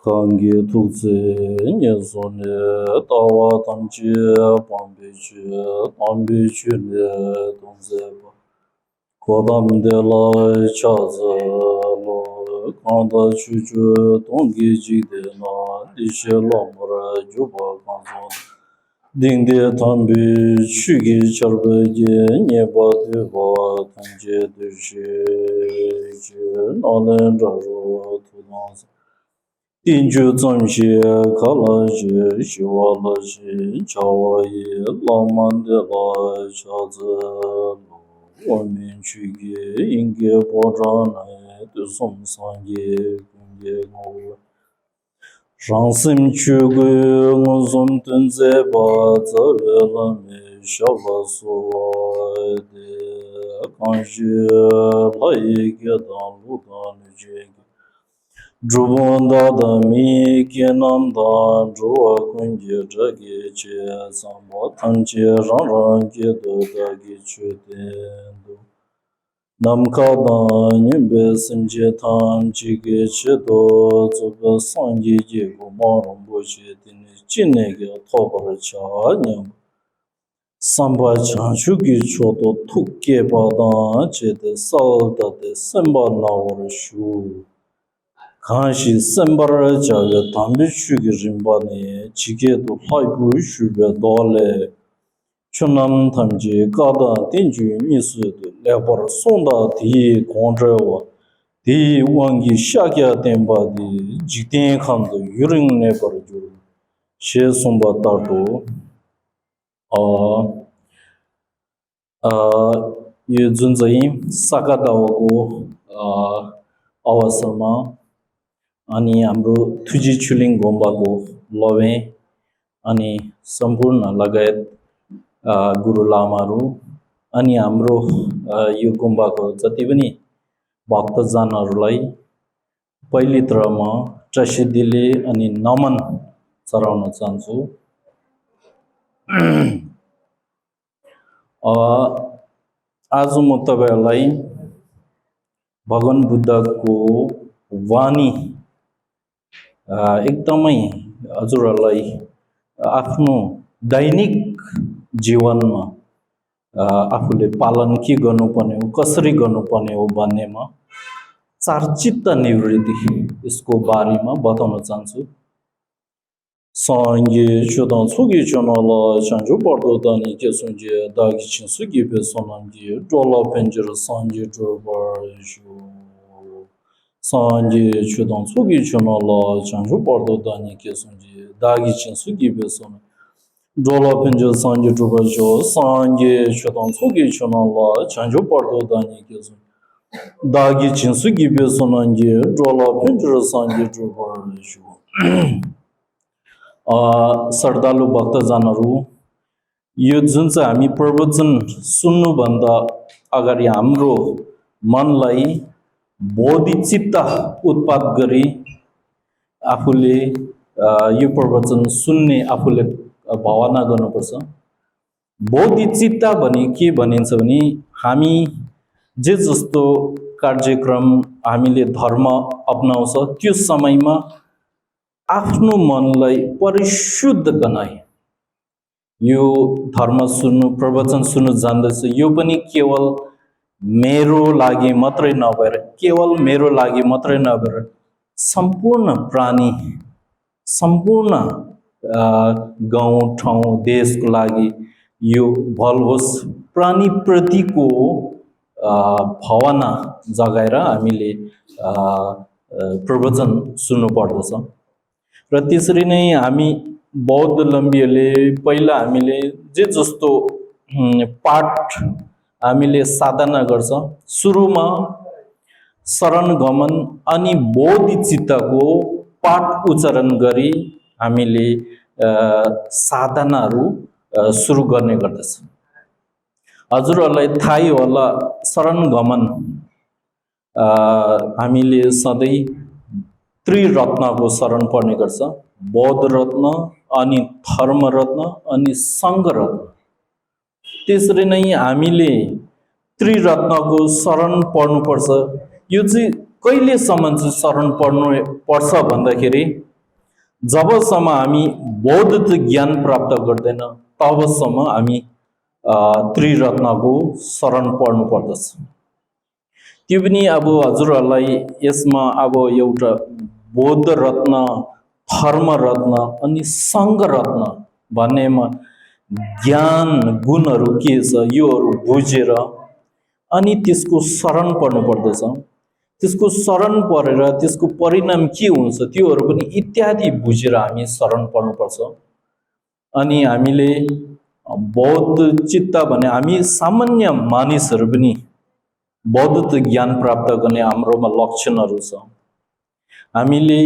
Kangi tukze nyesone tawa tamche pambeche tambeche ne donzeba kodam de la chaza lo kanda chuchu tongi jide na dishe lomra juba kanzon dingde tambe chugi charbe je nyeba deba tamche deshe je nalen raro tudanza Dinju zongxie kala xie xiwa la xie chawa yi la man de la cha zi lu wan min chu ge yin ge po zha nai de song san ye gong ye ngo we Rang sim chu gu ngo zong dun ze ba za we la me sha la su wa de kan xie la yi ge dan lu dan nu je Drubanda da mi kenam da druwa kunje jage che sambo tanche rang rang ke do da ge che do Namka da nyembe simje tam chi ge che do zuba sangye je go maram bo che dine chine ge tobar cha nyam Samba chan shugi cho do tuk ke ba da che de sal da de samba na war shu Kanshi sembara jaga tambi shugi rimbani chigedu haibu shube dole chunam tamji kada tenju misudu lebar sonda di kondrewa di wangi shakya tenpa di jikten kandu yuring lebar juru she somba tato yu zunzayim sakadawago awasarma अनि हाम्रो थुजी छुलिङ गोम्बाको लवे अनि सम्पूर्ण लगायत गुरु लामाहरू अनि हाम्रो यो गुम्बाको जति पनि भक्तजनहरूलाई पहिलित्र म प्रसिद्धिले अनि नमन चढाउन चाहन्छु आज म तपाईहरुलाई भगवान बुद्धको वाणी एकदमै हजुरहरूलाई आफ्नो दैनिक जीवनमा आफूले पालन के गर्नुपर्ने हो कसरी गर्नुपर्ने हो भन्नेमा चारचित्त निवृत्ति यसको बारेमा बताउन चाहन्छु Sangye chodan tsugi chonala chanju pardo dani kesungje dagi chinsugi pe sonamgi dola penjara sangye drobar shu Sangye chodan tsugi chonala chanju pardo dani kesungje dagi chinsugi pe sonam dola penjara sangye drobar shu Sangye chodan tsugi chonala chanju pardo dani kesungje dagi chinsugi pe sonamgi dola penjara sangye drobar shu श्रद्धालु भक्तजनहरू यो जुन चाहिँ हामी प्रवचन सुन्नुभन्दा अगाडि हाम्रो मनलाई बोधिचित्त उत्पाद गरी आफूले यो प्रवचन सुन्ने आफूले भावना गर्नुपर्छ बोधिचित्त भने के भनिन्छ भने हामी जे जस्तो कार्यक्रम हामीले धर्म अपनाउँछ त्यो समयमा आफ्नो मनलाई परिशुद्ध बनाए यो धर्म सुन्नु प्रवचन सुन्नु जान्दैछ यो पनि केवल मेरो लागि मात्रै नभएर केवल मेरो लागि मात्रै नभएर सम्पूर्ण प्राणी सम्पूर्ण गाउँ ठाउँ देशको लागि यो भल होस् प्राणी प्रतिको भावना जगाएर हामीले प्रवचन सुन्नु पर्दछ र त्यसरी नै हामी बौद्ध लम्बीहरूले पहिला हामीले जे जस्तो पाठ हामीले साधना गर्छ सुरुमा शरण गमन अनि बोधिचित्तको पाठ उच्चारण गरी हामीले साधनाहरू सुरु गर्ने गर्दछ हजुरहरूलाई थाहै होला शरण गमन हामीले सधैँ त्रिरत्नको शरण पर्ने गर्छ बौद्ध रत्न अनि धर्म रत्न अनि संघ रत्न त्यसरी नै हामीले त्रिरत्नको शरण पर्नुपर्छ यो चाहिँ कहिलेसम्म चाहिँ शरण पर्नु पर्छ भन्दाखेरि जबसम्म हामी बौद्ध ज्ञान प्राप्त गर्दैन तबसम्म हामी त्रिरत्नको शरण पर्नु पर्दछ। त्यो पनि अब हजुरहरूलाई यसमा अब एउटा बौद्ध रत्न, धर्म रत्न अनि सङ्घ रत्न भन्नेमा ज्ञान गुणहरू के छ योहरू बुझेर अनि त्यसको शरण पर्नु पर्दछ। त्यसको शरण परेर त्यसको परिणाम के हुन्छ त्योहरू पनि इत्यादि बुझेर हामी शरण पर्नुपर्छ। अनि हामीले बौद्ध चित्त भने हामी सामान्य मानिसहरू पनि बौद्ध ज्ञान प्राप्त गर्ने हाम्रोमा लक्षणहरू छ। हामीले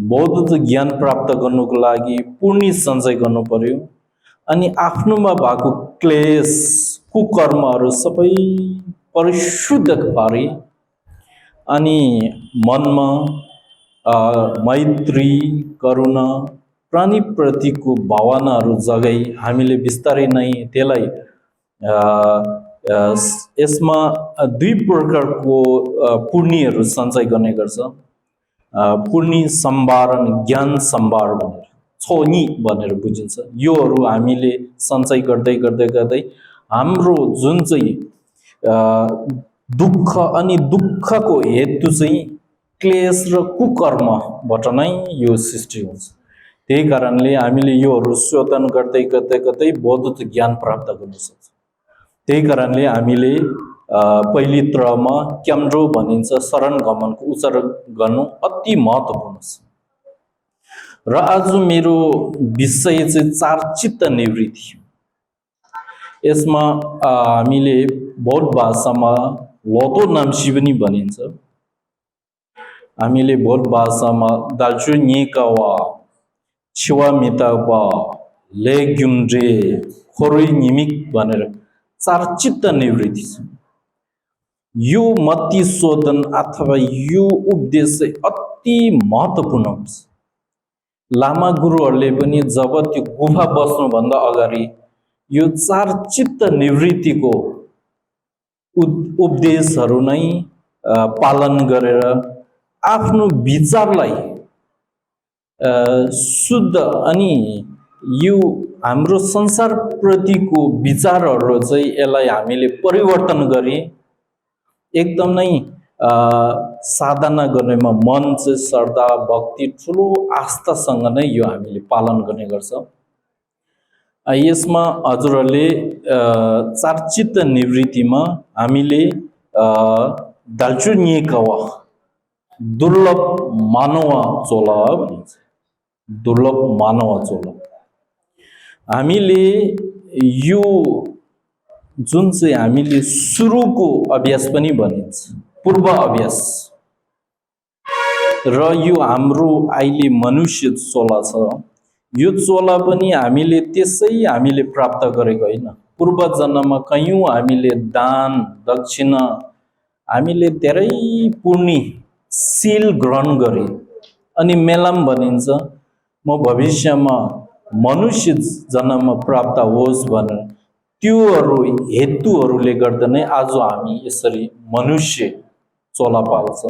बौद्ध ज्ञान प्राप्त गर्नुको लागि पुण्य सञ्चय गर्नु पर्यो अनि आफ्नोमा भएको क्लेश कुकर्महरू सबै परिशुद्ध पारी अनि मनमा मैत्री करुणा प्राणीप्रतिको भावनाहरू जगाई हामीले बिस्तारै नै त्यसलाई यसमा दुई प्रकारको पुण्यहरू सञ्चय गर्ने गर्छ। पुण्य सम्भार अनि ज्ञान सम्भार भनेर छोनी भनेर बुझिन्छ। योहरू हामीले सञ्चय गर्दै गर्दै गर्दै हाम्रो जुन चाहिँ दुःख अनि दुःखको हेतु चाहिँ क्लेश र कुकर्मबाट नै यो सृष्टि हुन्छ। त्यही कारणले हामीले योहरू शोधन गर्दै गर्दै गर्दै बौद्ध ज्ञान प्राप्त गर्न सक्छौँ। त्यही कारणले हामीले पहिलो त्रममा क्याम्ड्रो भनिन्छ शरण गमनको उच्चारण गर्नु अति महत्त्वपूर्ण छ। र आज मेरो विषय चाहिँ चार चित्त निवृत्ति। यसमा हामीले बौद्ध भाषामा लोतो नाम्सी पनि भनिन्छ। हामीले बौद्ध भाषामा दाल्चु निकावा छिवा मितावा लेग्युम्ड्रे खोरै निमिक भनेर चार चित्त निवृत्ति छ। यो मति शोधन अथवा यो उपदेश अति महत्त्वपूर्ण हुन्छ। लामा गुरुहरूले पनि जब त्यो गुफा बस्नुभन्दा अगाडि यो चार चित्त निवृत्तिको उपदेशहरू नै पालन गरेर आफ्नो विचारलाई शुद्ध अनि यो हाम्रो संसारप्रतिको विचारहरू चाहिँ यसलाई हामीले परिवर्तन गरी एकदमै साधना गर्नेमा मन चाहिँ श्रद्धा भक्ति ठुलो आस्थासँग नै यो हामीले पालन गर्ने गर्छ। यसमा हजुरहरूले चार चित्त निवृत्तिमा हामीले दाल्चु निकावा दुर्लभ मानव चोला भनिन्छ। दुर्लभ मानव चोला हामीले यो जुन चाहिँ हामीले सुरुको अभ्यास पनि भनिन्छ पूर्व अभ्यास र यो हाम्रो अहिले मनुष्य चोला छ। यो चोला पनि हामीले त्यसै हामीले प्राप्त गरेको होइन। पूर्व जन्ममा कयौं हामीले दान दक्षिणा हामीले धेरै पुण्य शील ग्रहण गरे अनि मेलाम भनिन्छ म भविष्यमा मनुष्य जन्म प्राप्त होस् भनेर त्योहरू हेतुहरूले गर्दा नै आज हामी यसरी मनुष्य चोला पाल्छ।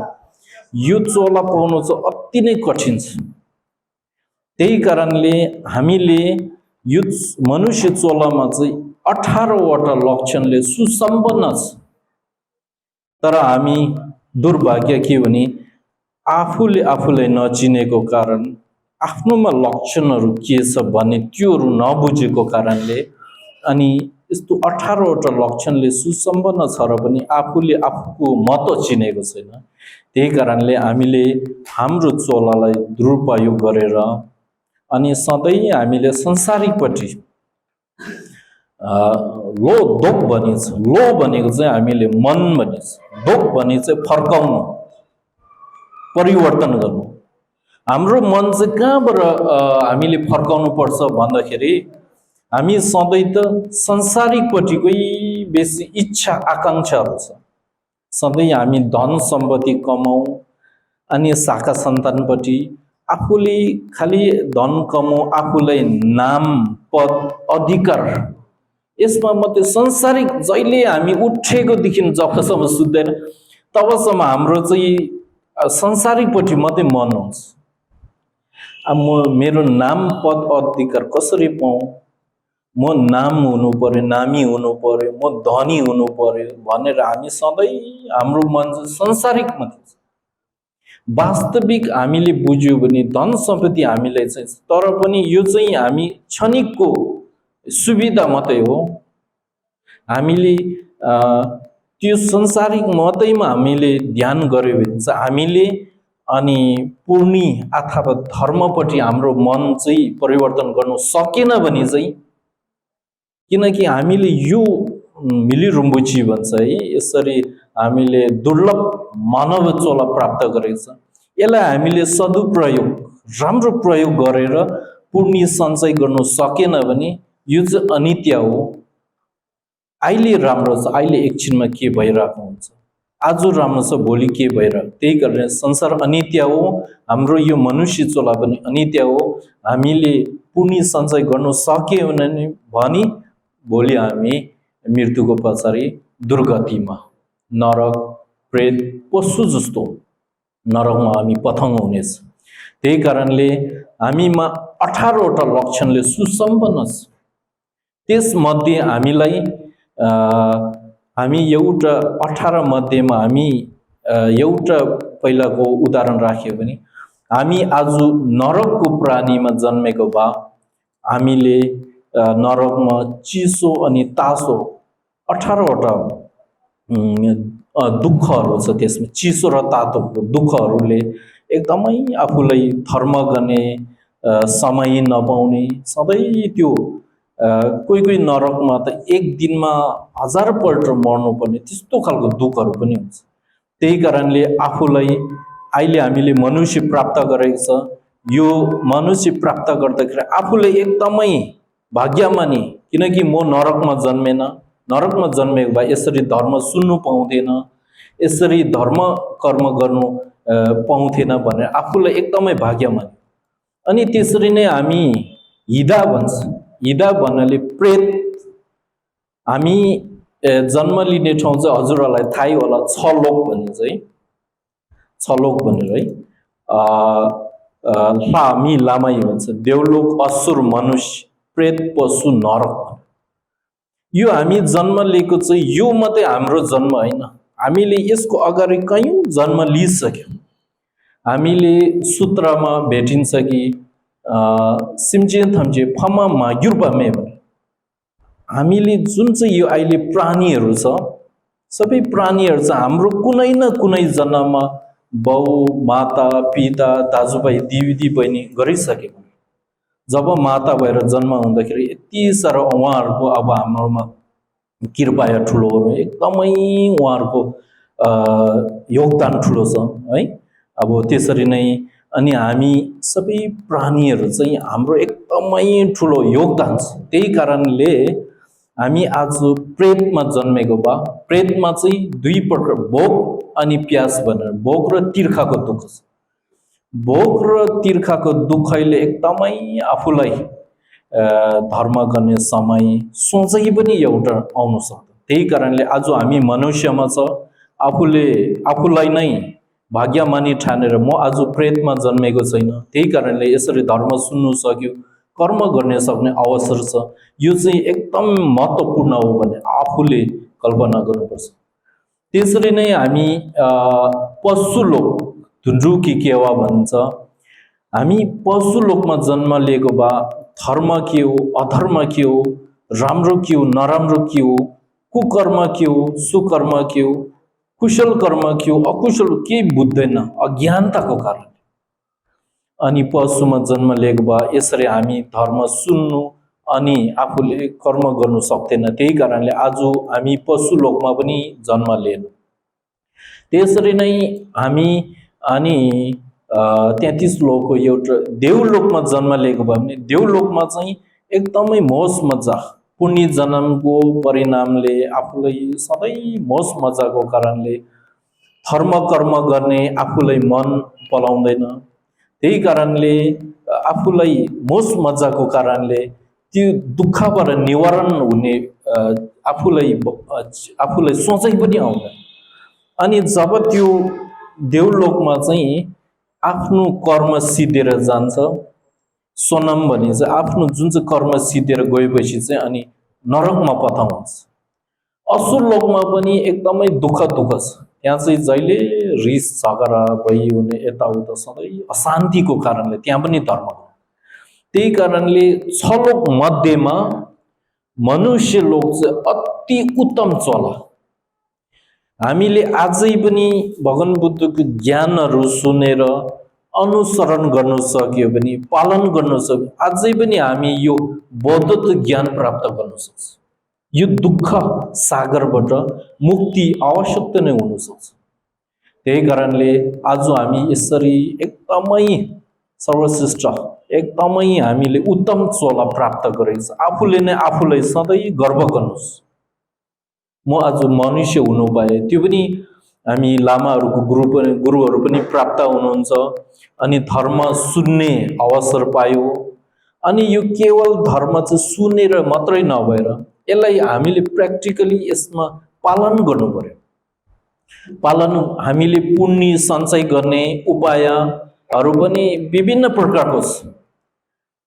यो चोला पाउनु चाहिँ अति नै कठिन छ। त्यही कारणले हामीले यो मनुष्य चोलामा चाहिँ 18 वटा लक्षणले सुसम्पन्न छ। तर हामी दुर्भाग्य के भने आफूले आफूलाई नचिनेको कारण आफ्नोमा लक्षणहरू के छ भन्ने त्योहरू नबुझेको कारणले अनि यस्तो 18 वटा लक्षणले सुसम्पन्न छ र पनि आफूले आफूको महत्त्व चिनेको छैन। त्यही कारणले हामीले हाम्रो चोलालाई दुरुपयोग गरेर अनि सधैँ हामीले संसारिकपट्टि लो दोक भनिन्छ। लो भनेको चाहिँ हामीले मन भनिन्छ। दोक भने चाहिँ फर्काउनु परिवर्तन गर्नु। हाम्रो मन चाहिँ कहाँबाट हामीले फर्काउनु पर्छ भन्दाखेरि हामी सधैँ त संसारिकपट्टिकै बेसी इच्छा आकाङ्क्षाहरू छ। सधैँ हामी धन सम्पत्ति कमाऊ अनि शाखा सन्तानपट्टि आफूले खालि धन कमाऊ आफूलाई नाम पद अधिकार यसमा मात्रै संसारिक जहिले हामी उठेकोदेखि जबसम्म सुत्दैन तबसम्म हाम्रो चाहिँ संसारिकपट्टि मात्रै मन हुन्छ। म मेरो नाम पद अधिकार कसरी पाऊँ, म नाम हुनु पर्यो, नामी हुनु पर्यो, म धनी हुनु पर्यो भनेर हामी सधैँ हाम्रो मन चाहिँ संसारिक मात्रै छ। वास्तविक हामीले बुझ्यो भने धन सम्पत्ति हामीलाई चाहिँ, तर पनि यो चाहिँ हामी क्षणिकको सुविधा मात्रै हो। हामीले त्यो संसारिक मात्रैमा हामीले ध्यान गर्यो भने चाहिँ हामीले अनि पूर्णी अथवा धर्मपट्टि हाम्रो मन चाहिँ परिवर्तन गर्नु सकेन भने चाहिँ, किनकि हामीले यो मिलिरुम्बुची भन्छ है, यसरी हामीले दुर्लभ मानव चोला प्राप्त गरेको छ। यसलाई हामीले सदुपयोग, राम्रो प्रयोग गरेर पुण्य सञ्चय गर्नु सकेन भने यो चाहिँ अनित्य हो। अहिले राम्रो छ, अहिले एकछिनमा के भइरहेको हुन्छ, आज राम्रो छ, भोलि के भइरहेको। त्यही कारण संसार अनित्य हो, हाम्रो यो मनुष्य चोला पनि अनित्य हो। हामीले पुण्य सञ्चय गर्नु सक्यो भने भोलि हामी मृत्युको पछाडि दुर्गतिमा, नरक, प्रेत, पशु जस्तो नरकमा हामी पतंग हुनेछ। त्यही कारणले हामीमा 18वटा लक्षणले सुसम्पन्न छ। त्यसमध्ये हामीलाई हामी एउटा 18 मध्येमा हामी एउटा पहिलाको उदाहरण राख्यो भने, हामी आज नरकको प्राणीमा जन्मेको भए हामीले नरकमा चिसो अनि तासो 18वटा दुःखहरू छ। त्यसमा चिसो र तातोको दुःखहरूले एकदमै आफूलाई धर्म गर्ने समय नपाउने, सधैँ त्यो कोही कोही नरकमा त एक दिनमा 1000 पल्ट मर्नुपर्ने त्यस्तो खालको दुःखहरू पनि हुन्छ। त्यही कारणले आफूलाई अहिले हामीले मनुष्य प्राप्त गरेको छ। यो मनुष्य प्राप्त गर्दाखेरि आफूलाई एकदमै भाग्यमानी, किनकि म नरकमा जन्मेन, नरकमा जन्मेको भए यसरी धर्म सुन्नु पाउँथेन, यसरी धर्म कर्म गर्नु पाउँथेन भनेर आफूलाई एकदमै भाग्यमानी। अनि त्यसरी नै हामी हिदा भन्छ, हिदा भन्नाले प्रेत। हामी जन्म लिने ठाउँ चाहिँ हजुरहरूलाई थाहै होला, 6 लोक भनिन्छ है, 6 लोक भनेर है। हामी लामाई भन्छ, देवलोक, असुर, मनुष्य, प्रेत, पशु, नरक। यो हामी जन्म लिएको चाहिँ यो मात्रै हाम्रो जन्म होइन, हामीले यसको अगाडि कयौं जन्म लिइसक्यौं। हामीले सूत्रमा भेटिन्छ कि सिम्जे थम्जे फमा माग्युर्बामे भने हामीले जुन चाहिँ यो अहिले प्राणीहरू छ, सबै प्राणीहरू चाहिँ हाम्रो कुनै न कुनै जन्ममा बाउ, माता, पिता, दाजुभाइ, दिदी बहिनी गरिसकेको। जब माता भएर जन्म हुँदाखेरि यति साह्रो उहाँहरूको अब हाम्रोमा कृपया ठुलो हो, एकदमै उहाँहरूको योगदान ठुलो छ है। अब त्यसरी नै अनि हामी सबै प्राणीहरू चाहिँ हाम्रो एकदमै ठुलो योगदान छ। त्यही कारणले हामी आज प्रेतमा जन्मेको भए, प्रेतमा चाहिँ 2 प्रकार, भोग अनि प्यास भनेर, भोग र तिर्खाको दुःख छ। भोग र तिर्खाको दुःखले एकदमै आफूलाई धर्म गर्ने समय, सोझै पनि एउटा आउन सक्छ। त्यही कारणले आज हामी मनुष्यमा छ, आफूलाई नै भाग्यमानी ठानेर म आज प्रेतमा जन्मेको छैन, त्यही कारणले यसरी धर्म सुन्नु सक्यो, कर्म गर्ने सक्ने अवसर छ। यो चाहिँ एकदम महत्त्वपूर्ण हो भने आफूले कल्पना गर्नुपर्छ। त्यसरी नै हामी पशु लोक, धुन्द्रुकी केवा भन्छ, हामी पशु लोकमा जन्म लिएको भए धर्म के हो, अधर्म के हो, राम्रो के हो, नराम्रो के हो, कुकर्म के हो, सुकर्म के हो, कुशल कर्म के हो, अकुशल केही बुझ्दैन, अज्ञानताको कारण। अनि पशुमा जन्म लिएको भए यसरी हामी धर्म सुन्नु अनि आफूले कर्म गर्नु सक्दैन। त्यही कारणले आज हामी पशु लोकमा पनि जन्म लिएन। त्यसरी नै हामी अनि 33 लोकको एउटा देवलोकमा जन्म लिएको भए पनि देवलोकमा चाहिँ एकदमै मोस मजा, पुण्य जन्मको परिणामले आफूलाई सधैँ मोस मजाको कारणले धर्म कर्म गर्ने आफूलाई मन पलाउँदैन। त्यही कारणले आफूलाई मोस मजाको कारणले त्यो दुःखबाट निवारण हुने आफूलाई सोचै पनि आउँदैन। अनि जब त्यो देवलोकमा चाहिँ आफ्नो कर्म सिद्धेर जान्छ, सोनम भने चाहिँ आफ्नो जुन चाहिँ कर्म सिद्धेर गएपछि चाहिँ अनि नरकमा पठाउँछ। असुर लोकमा पनि एकदमै दुःख दुःख छ। त्यहाँ चाहिँ जहिले रिस झगडा भई हुने यताउता सधैँ अशान्तिको कारणले त्यहाँ पनि धर्म हो। त्यही कारणले छ लोक मध्येमा मनुष्य लोक चाहिँ अति उत्तम चला। हामीले आजै पनि भगवान बुद्धको ज्ञानहरू सुनेर अनुसरण गर्न सक्यो भने, पालन गर्न सक्यो, अझै पनि हामी यो बौद्धत्व ज्ञान प्राप्त गर्न सक्छ। यो दुःख सागरबाट मुक्ति आवश्यक नै हुन सक्छ। त्यही कारणले आज हामी यसरी एकदमै सर्वश्रेष्ठ, एकदमै हामीले उत्तम चोला प्राप्त गरेको छ। आफूले नै आफूलाई सधैँ गर्व गर्नुहोस्, म आज मनुष्य हुनु पाए। त्यो पनि हामी लामाहरूको गुरुहरू पनि प्राप्त हुनुहुन्छ अनि धर्म सुन्ने अवसर पायो। अनि यो केवल धर्म चाहिँ सुनेर मात्रै नभएर यसलाई हामीले प्र्याक्टिकली यसमा पालन गर्नु पर्यो। पालन हामीले पुण्य सञ्चय गर्ने उपायहरू पनि विभिन्न प्रकारको छ।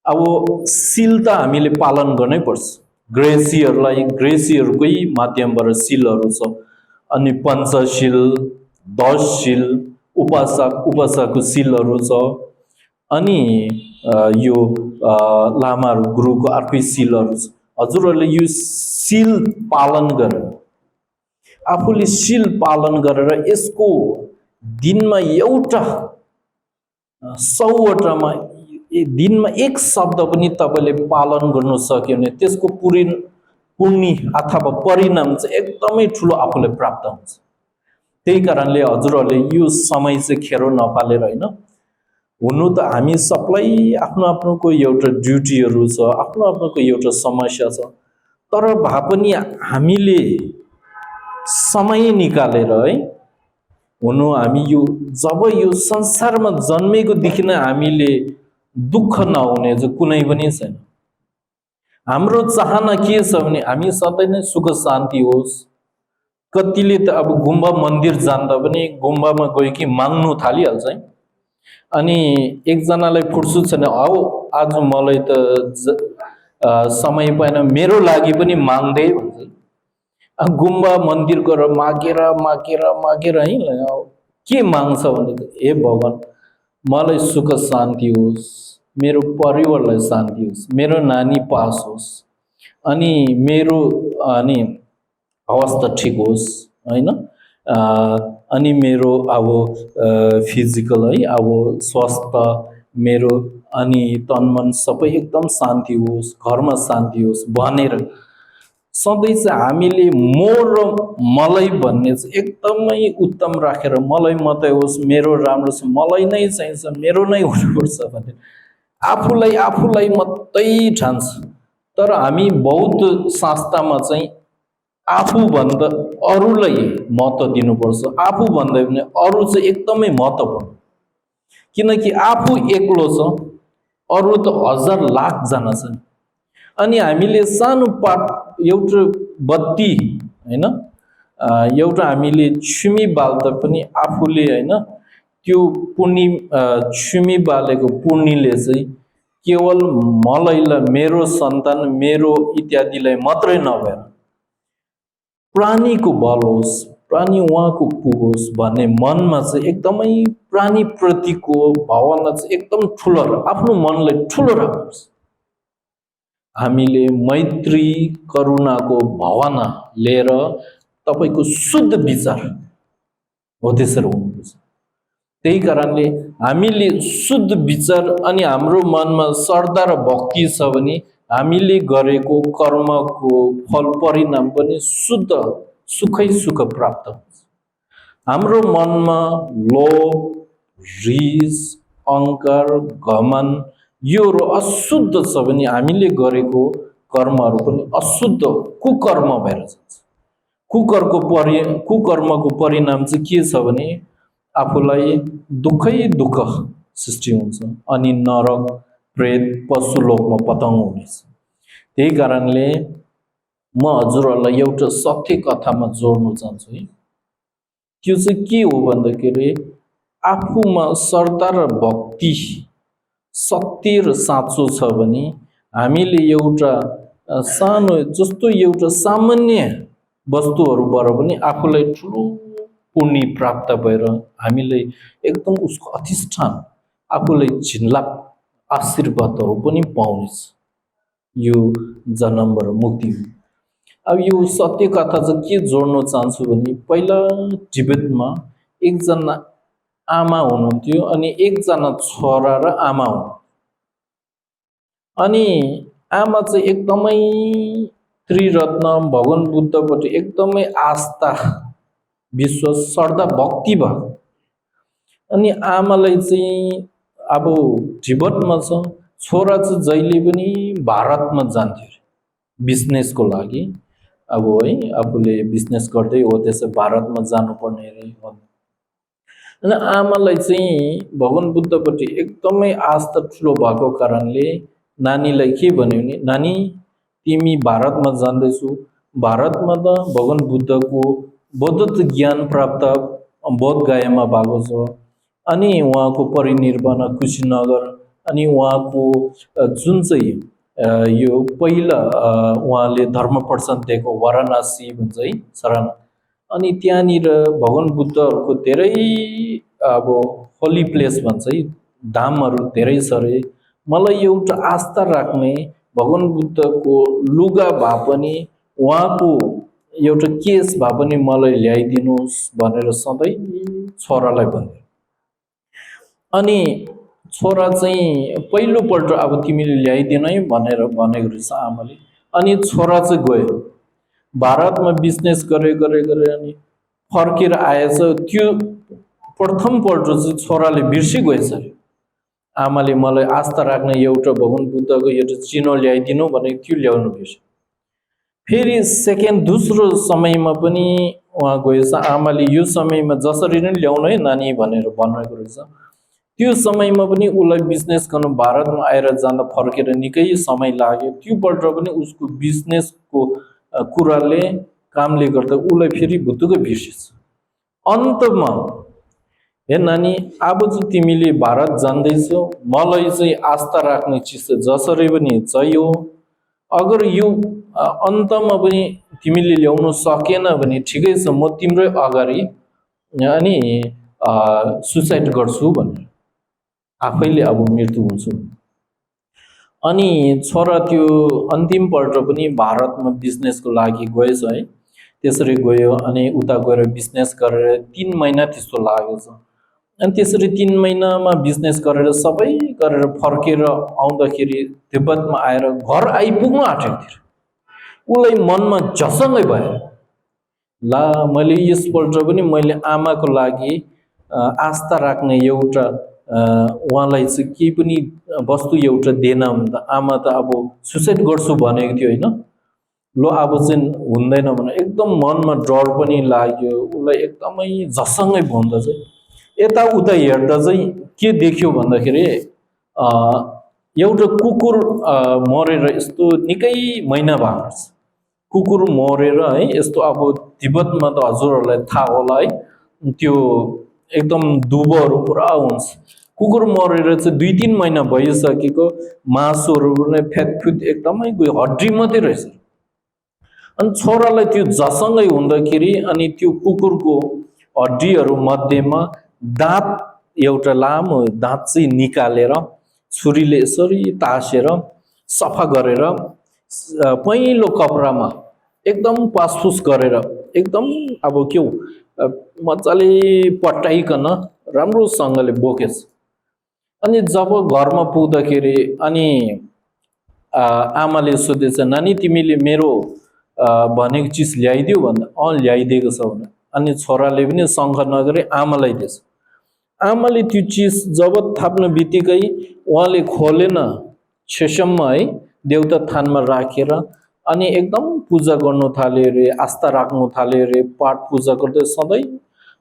अब शील त हामीले पालन गर्नै पर्छ। ग्रेसीहरूकै माध्यमबाट शीलहरू छ। अनि पञ्चशील, 10 शील, उपासकको शीलहरू छ। अनि यो लामाहरू गुरुको अर्कै शीलहरू छ। हजुरहरूले यो शील पालन गरेर, आफूले शील पालन गरेर यसको दिनमा एउटा 100वटामा दिनमा एक शब्द पनि तपाईँले पालन गर्न सक्यो भने त्यसको पुण्य अथवा परिणाम चाहिँ एकदमै ठुलो आफूलाई प्राप्त हुन्छ। त्यही कारणले हजुरहरूले यो समय चाहिँ खेरो नपालेर हैन, हुनु त हामी सबलाई आफ्नो आफ्नोको एउटा ड्युटीहरू छ, आफ्नो आफ्नोको एउटा समस्या छ। तर भए पनि हामीले समय निकालेर है हुनु, हामी यो जब यो संसारमा जन्मेको देखि नै हामीले दुःख नहुने चाहिँ कुनै पनि छैन। हाम्रो चाहना के छ भने हामी सधैँ नै सुख शान्ति होस्। कतिले त अब गुम्बा मन्दिर जान्दा पनि गुम्बामा गयो कि माग्नु थालिहाल्छ है। अनि एकजनालाई फुर्सद छैन, औ आज मलाई त समय पाएन, मेरो लागि पनि माग्दै भन्छ। गुम्बा मन्दिर गएर मागेर मागेर मागेर है के माग्छ भने हे भगवान मलाई सुख शान्ति होस्, मेरो परिवारलाई शान्ति होस्, मेरो नानी पास होस्, अनि मेरो अनि अवस्था ठिक होस् हैन, अनि मेरो अब फिजिकल है अब स्वास्थ्य मेरो अनि तन मन सबै एकदम शान्ति होस्, घरमा शान्ति होस् भनेर सधैँ चाहिँ हामीले म र मलाई भन्ने चाहिँ एकदमै उत्तम राखेर मलाई मात्रै होस्, मेरो राम्रो छ, मलाई नै चाहिन्छ, मेरो नै हुनुपर्छ भनेर आफूलाई मात्रै ठान्छ। तर हामी बौद्ध शास्त्रमा चाहिँ आफूभन्दा अरूलाई महत्त्व दिनुपर्छ। आफू भन्दै भने अरू चाहिँ एकदमै महत्त्वपूर्ण, किनकि आफू एक्लो छ, अरू त हजार लाख जना छन्। अनि हामीले सानो पाट एउटा बत्ती हैन, एउटा हामीले छुमी बाल्दा पनि आफूले हैन त्यो पुण्य छुमी बालेको पुण्यले चाहिँ केवल मलाईलाई, मेरो सन्तान, मेरो इत्यादिलाई मात्रै नभएर प्राणीको बल होस्, प्राणी उहाँको पुगोस् भन्ने मनमा चाहिँ एकदमै प्राणी प्रतिको भावना चाहिँ एकदम ठुलो, आफ्नो मनलाई ठुलो राख्नुहोस्। हामीले मैत्री करुणाको भावना लिएर तपाईको शुद्ध विचार हो त्यसरी हुनुपर्छ। त्यही कारणले हामीले शुद्ध विचार अनि हाम्रो मनमा श्रद्धा र भक्ति छ भने हामीले गरेको कर्मको फल परिणाम पनि शुद्ध सुखै सुख प्राप्त हुन्छ। हाम्रो मनमा लोभ, रिस, अहंकार, घमण्ड यो अशुद्ध छ भने हामीले गरेको कर्महरू पनि अशुद्ध कुकर्म भएर जान्छ। कुकर्मको परिणाम चाहिँ के छ भने आफूलाई दुःखै दुःख सृष्टि हुन्छ अनि नरक, प्रेत, पशु लोकमा पताउनु हुनेछ। त्यही कारणले म हजुरहरूलाई एउटा सत्य कथामा जोड्न चाहन्छु है। त्यो चाहिँ के हो भन्दाखेरि आफूमा श्रद्धा र भक्ति सत्य र साँचो छ भने हामीले एउटा सानो जस्तो एउटा सामान्य वस्तुहरूबाट पनि आफूलाई ठुलो पुण्य प्राप्त भएर हामीले एकदम उसको अधिष्ठान आफूलाई झिन्लाप आशीर्वादहरू पनि पाउनेछ। यो जन्मबाट मुक्ति हो। अब यो सत्य कथा चाहिँ के जोड्न चाहन्छु भने पहिला तिब्बतमा एकजना आमा हुनुहुन्थ्यो अनि एकजना छोरा र आमा हुनुहुन्थ्यो। अनि आमा चाहिँ एकदमै त्रिरत्न भगवान बुद्धपट्टि एकदमै आस्था विश्वास श्रद्धा भक्ति भयो। अनि आमालाई चाहिँ अब तिब्बतमा छ, छोरा चाहिँ जहिले पनि भारतमा जान्थ्यो बिजनेसको लागि। अब है आफूले बिजनेस गर्दै हो त्यसै भारतमा जानुपर्ने अरे। अनि आमालाई चाहिँ भगवान बुद्धपट्टि एकदमै आस्था ठुलो भएको कारणले नानीलाई के भन्यो भने नानी तिमी भारतमा जाँदैछौ, भारतमा त भगवान बुद्धको बौद्ध ज्ञान प्राप्त बोधगयामा भएको छ। अनि उहाँको परिनिर्वाण कुशीनगर अनि उहाँको जुन चाहिँ यो पहिला उहाँले धर्म प्रचार दिएको वाराणसी भन्छ है शरण। अनि त्यहाँनिर भगवान बुद्धहरूको धेरै अब होली प्लेस भन्छ है धामहरू धेरै छ रे। मलाई एउटा आस्था राख्ने भगवान बुद्धको लुगा भए पनि उहाँको एउटा केस भए पनि मलाई ल्याइदिनुहोस् भनेर सधैँ छोरालाई भन्थ्यो। अनि छोरा चाहिँ पहिलोपल्ट अब तिमीले ल्याइदिनु है भनेर भनेको रहेछ आमाले। अनि छोरा चाहिँ गयो भारतमा बिजनेस गरे अनि फर्केर आएछ। त्यो प्रथमपल्ट चाहिँ छोराले बिर्सिगएछ अरे। आमाले मलाई आस्था राख्ने एउटा भगवान बुद्धको एउटा चिनो ल्याइदिनु भनेको त्यो ल्याउनु बिर्स्यो। फेरि सेकेन्ड दोस्रो समयमा पनि उहाँ गएछ। आमाले यो समयमा जसरी नै ल्याउनु है नानी भनेर भनेको रहेछ। त्यो समयमा पनि उसलाई बिजनेस गर्नु भारतमा आएर जाँदा फर्केर निकै समय लाग्यो। त्योपल्ट पनि उसको बिजनेसको कुराले कामले गर्दा उसलाई फेरि भुत्तुकै बिर्सेछ। अन्तमा हे नानी अब चाहिँ तिमीले भारत जाँदैछौ, मलाई चाहिँ आस्था राख्ने चिज जसरी पनि चाहियो। अगर यो अन्तमा पनि तिमीले ल्याउन सकेन भने ठिकै छ, म तिम्रै अगाडि अनि सुसाइड गर्छु भनेर आफैले अब मृत्यु हुन्छ। अनि छोरा त्यो अन्तिमपल्ट पनि भारतमा बिजनेसको लागि गएछ है। त्यसरी गयो अनि उता गएर बिजनेस गरेर 3 महिना त्यस्तो लागेको छ। अनि त्यसरी 3 महिनामा बिजनेस गरेर सबै गरेर फर्केर आउँदाखेरि तिब्बतमा आएर घर आइपुग्नु आँटेको थियो। उसलाई मनमा झसङ्गै भयो, ला मैले यसपल्ट पनि मैले आमाको लागि आस्था राख्ने एउटा उहाँलाई चाहिँ केही पनि वस्तु एउटा दिएन भने त आमा त अब सुसाइड गर्छु भनेको थियो होइन। लो अब चाहिँ हुँदैन भने एकदम मनमा डर पनि लाग्यो। उसलाई एकदमै झसङ्गै भन्दा चाहिँ यताउता हेर्दा चाहिँ के देख्यो भन्दाखेरि एउटा कुकुर मरेर यस्तो निकै महिना भएको छ। कुकुर मरेर है यस्तो अब तिब्बतमा त हजुरहरूलाई थाहा होला है, त्यो एकदम दुबोहरू पुरा हुन्छ। कुकुर मरेर चाहिँ 2-3 महिना भइसकेको मासुहरू पनि फ्यातफ्युत एकदमै गयो, हड्डी मात्रै रहेछ। अनि छोरालाई त्यो झसङ्गै हुँदाखेरि अनि त्यो कुकुरको हड्डीहरू मध्येमा दाँत एउटा लामो दाँत चाहिँ निकालेर छुरीले यसरी तासेर सफा गरेर पहिलो कपडामा एकदम पासफुस गरेर एकदम अब के हो मजाले पट्याइकन राम्रोसँगले बोकेछ। अनि जब घरमा पुग्दाखेरि अनि आमाले सोधेछ नानी तिमीले मेरो भनेको चिज ल्याइदियो भन्दा ल्याइदिएको छ भने। अनि छोराले पनि शङ्ख नगरी आमालाई दिएछ। आमाले त्यो चिज जब थाप्न बित्तिकै उहाँले खोलेन छेसम्म है देवता थानमा राखेर अनि एकदम पूजा गर्नु थाल्यो रे, आस्था राख्नु थाल्यो रे, पाठ पूजा गर्दै सधैँ।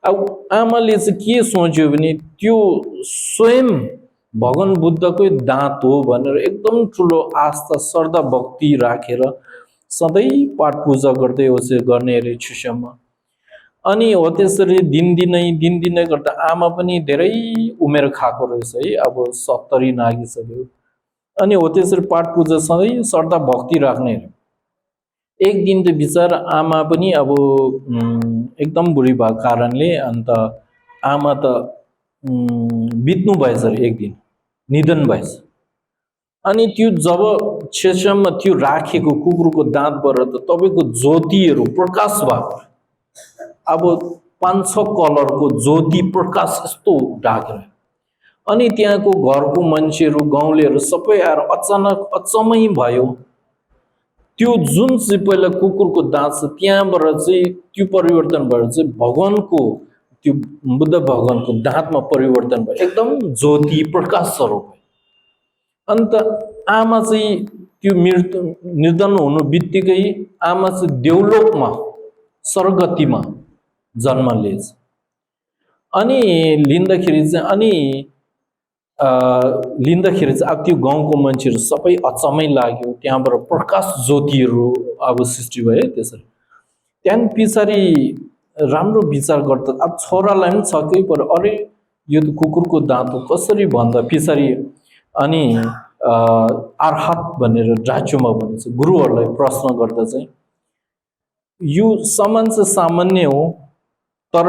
अब आमाले चाहिँ के सोच्यो भने त्यो स्वयं भगवान बुद्धकै दाँत हो भनेर एकदम ठुलो आस्था श्रद्धा भक्ति राखेर सधैँ पाठ पूजा गर्दै होस् गर्ने अरे छुसम्म। अनि हो त्यसरी दिनदिनै गर्दा आमा पनि धेरै उमेर खाएको रहेछ है, अब 70 नागिसक्यो। अनि हो त्यसरी पाठ पूजा सधैँ श्रद्धा भक्ति राख्ने। एक दिन त बिचरा आमा पनि अब एकदम बुढी भएको कारणले अन्त आमा त बित्नु भएछ अरे, एक दिन निधन भएछ। अनि त्यो जब छेसम्म त्यो राखेको कुकुरको दाँतबाट त तपाईँको ज्योतिहरू प्रकाश भएको, अब 5-6 कलरको ज्योति प्रकाश यस्तो ढाकेर। अनि त्यहाँको घरको मान्छेहरू गाउँलेहरू सबै आएर अचानक अचम्मै भयो। त्यो जुन चाहिँ पहिला कुकुरको दाँत छ त्यहाँबाट चाहिँ त्यो परिवर्तन भएर चाहिँ भगवानको, त्यो बुद्ध भगवानको दाँतमा परिवर्तन भयो, एकदम ज्योति प्रकाश स्वरूप। अन्त आमा चाहिँ त्यो मृत्यु निधन हुनु बित्तिकै आमा चाहिँ देवलोकमा स्वर्गतिमा जन्म लिएछ। अनि लिँदाखेरि चाहिँ अब त्यो गाउँको मान्छेहरू सबै अचम्मै लाग्यो, त्यहाँबाट प्रकाश ज्योतिहरू अब सृष्टि भयो त्यसरी। त्यहाँदेखि पछाडि राम्रो विचार गर्दा अब छोरालाई पनि छक्कै पर्यो, अरे यो त कुकुरको दाँत हो कसरी भन्दा पछाडि अनि अर्हत भनेर ड्राचुमा भनिन्छ, गुरुहरूलाई प्रश्न गर्दा चाहिँ यो सामान चाहिँ सामान्य हो, तर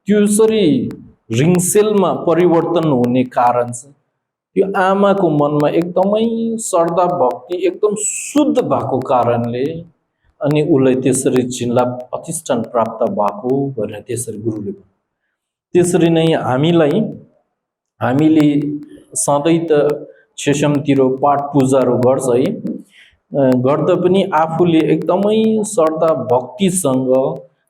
त्यसरी रिङसेलमा परिवर्तन हुने कारण चाहिँ त्यो आमाको मनमा एकदमै श्रद्धा भक्ति एकदम शुद्ध भएको कारणले अनि उसलाई त्यसरी जिल्ला प्रतिष्ठान प्राप्त भएको भनेर त्यसरी गुरुले भन्यो। त्यसरी नै हामीले सधैँ त छेसमतिर पाठ पूजाहरू गर्छ है, गर्दा पनि आफूले एकदमै श्रद्धा भक्तिसँग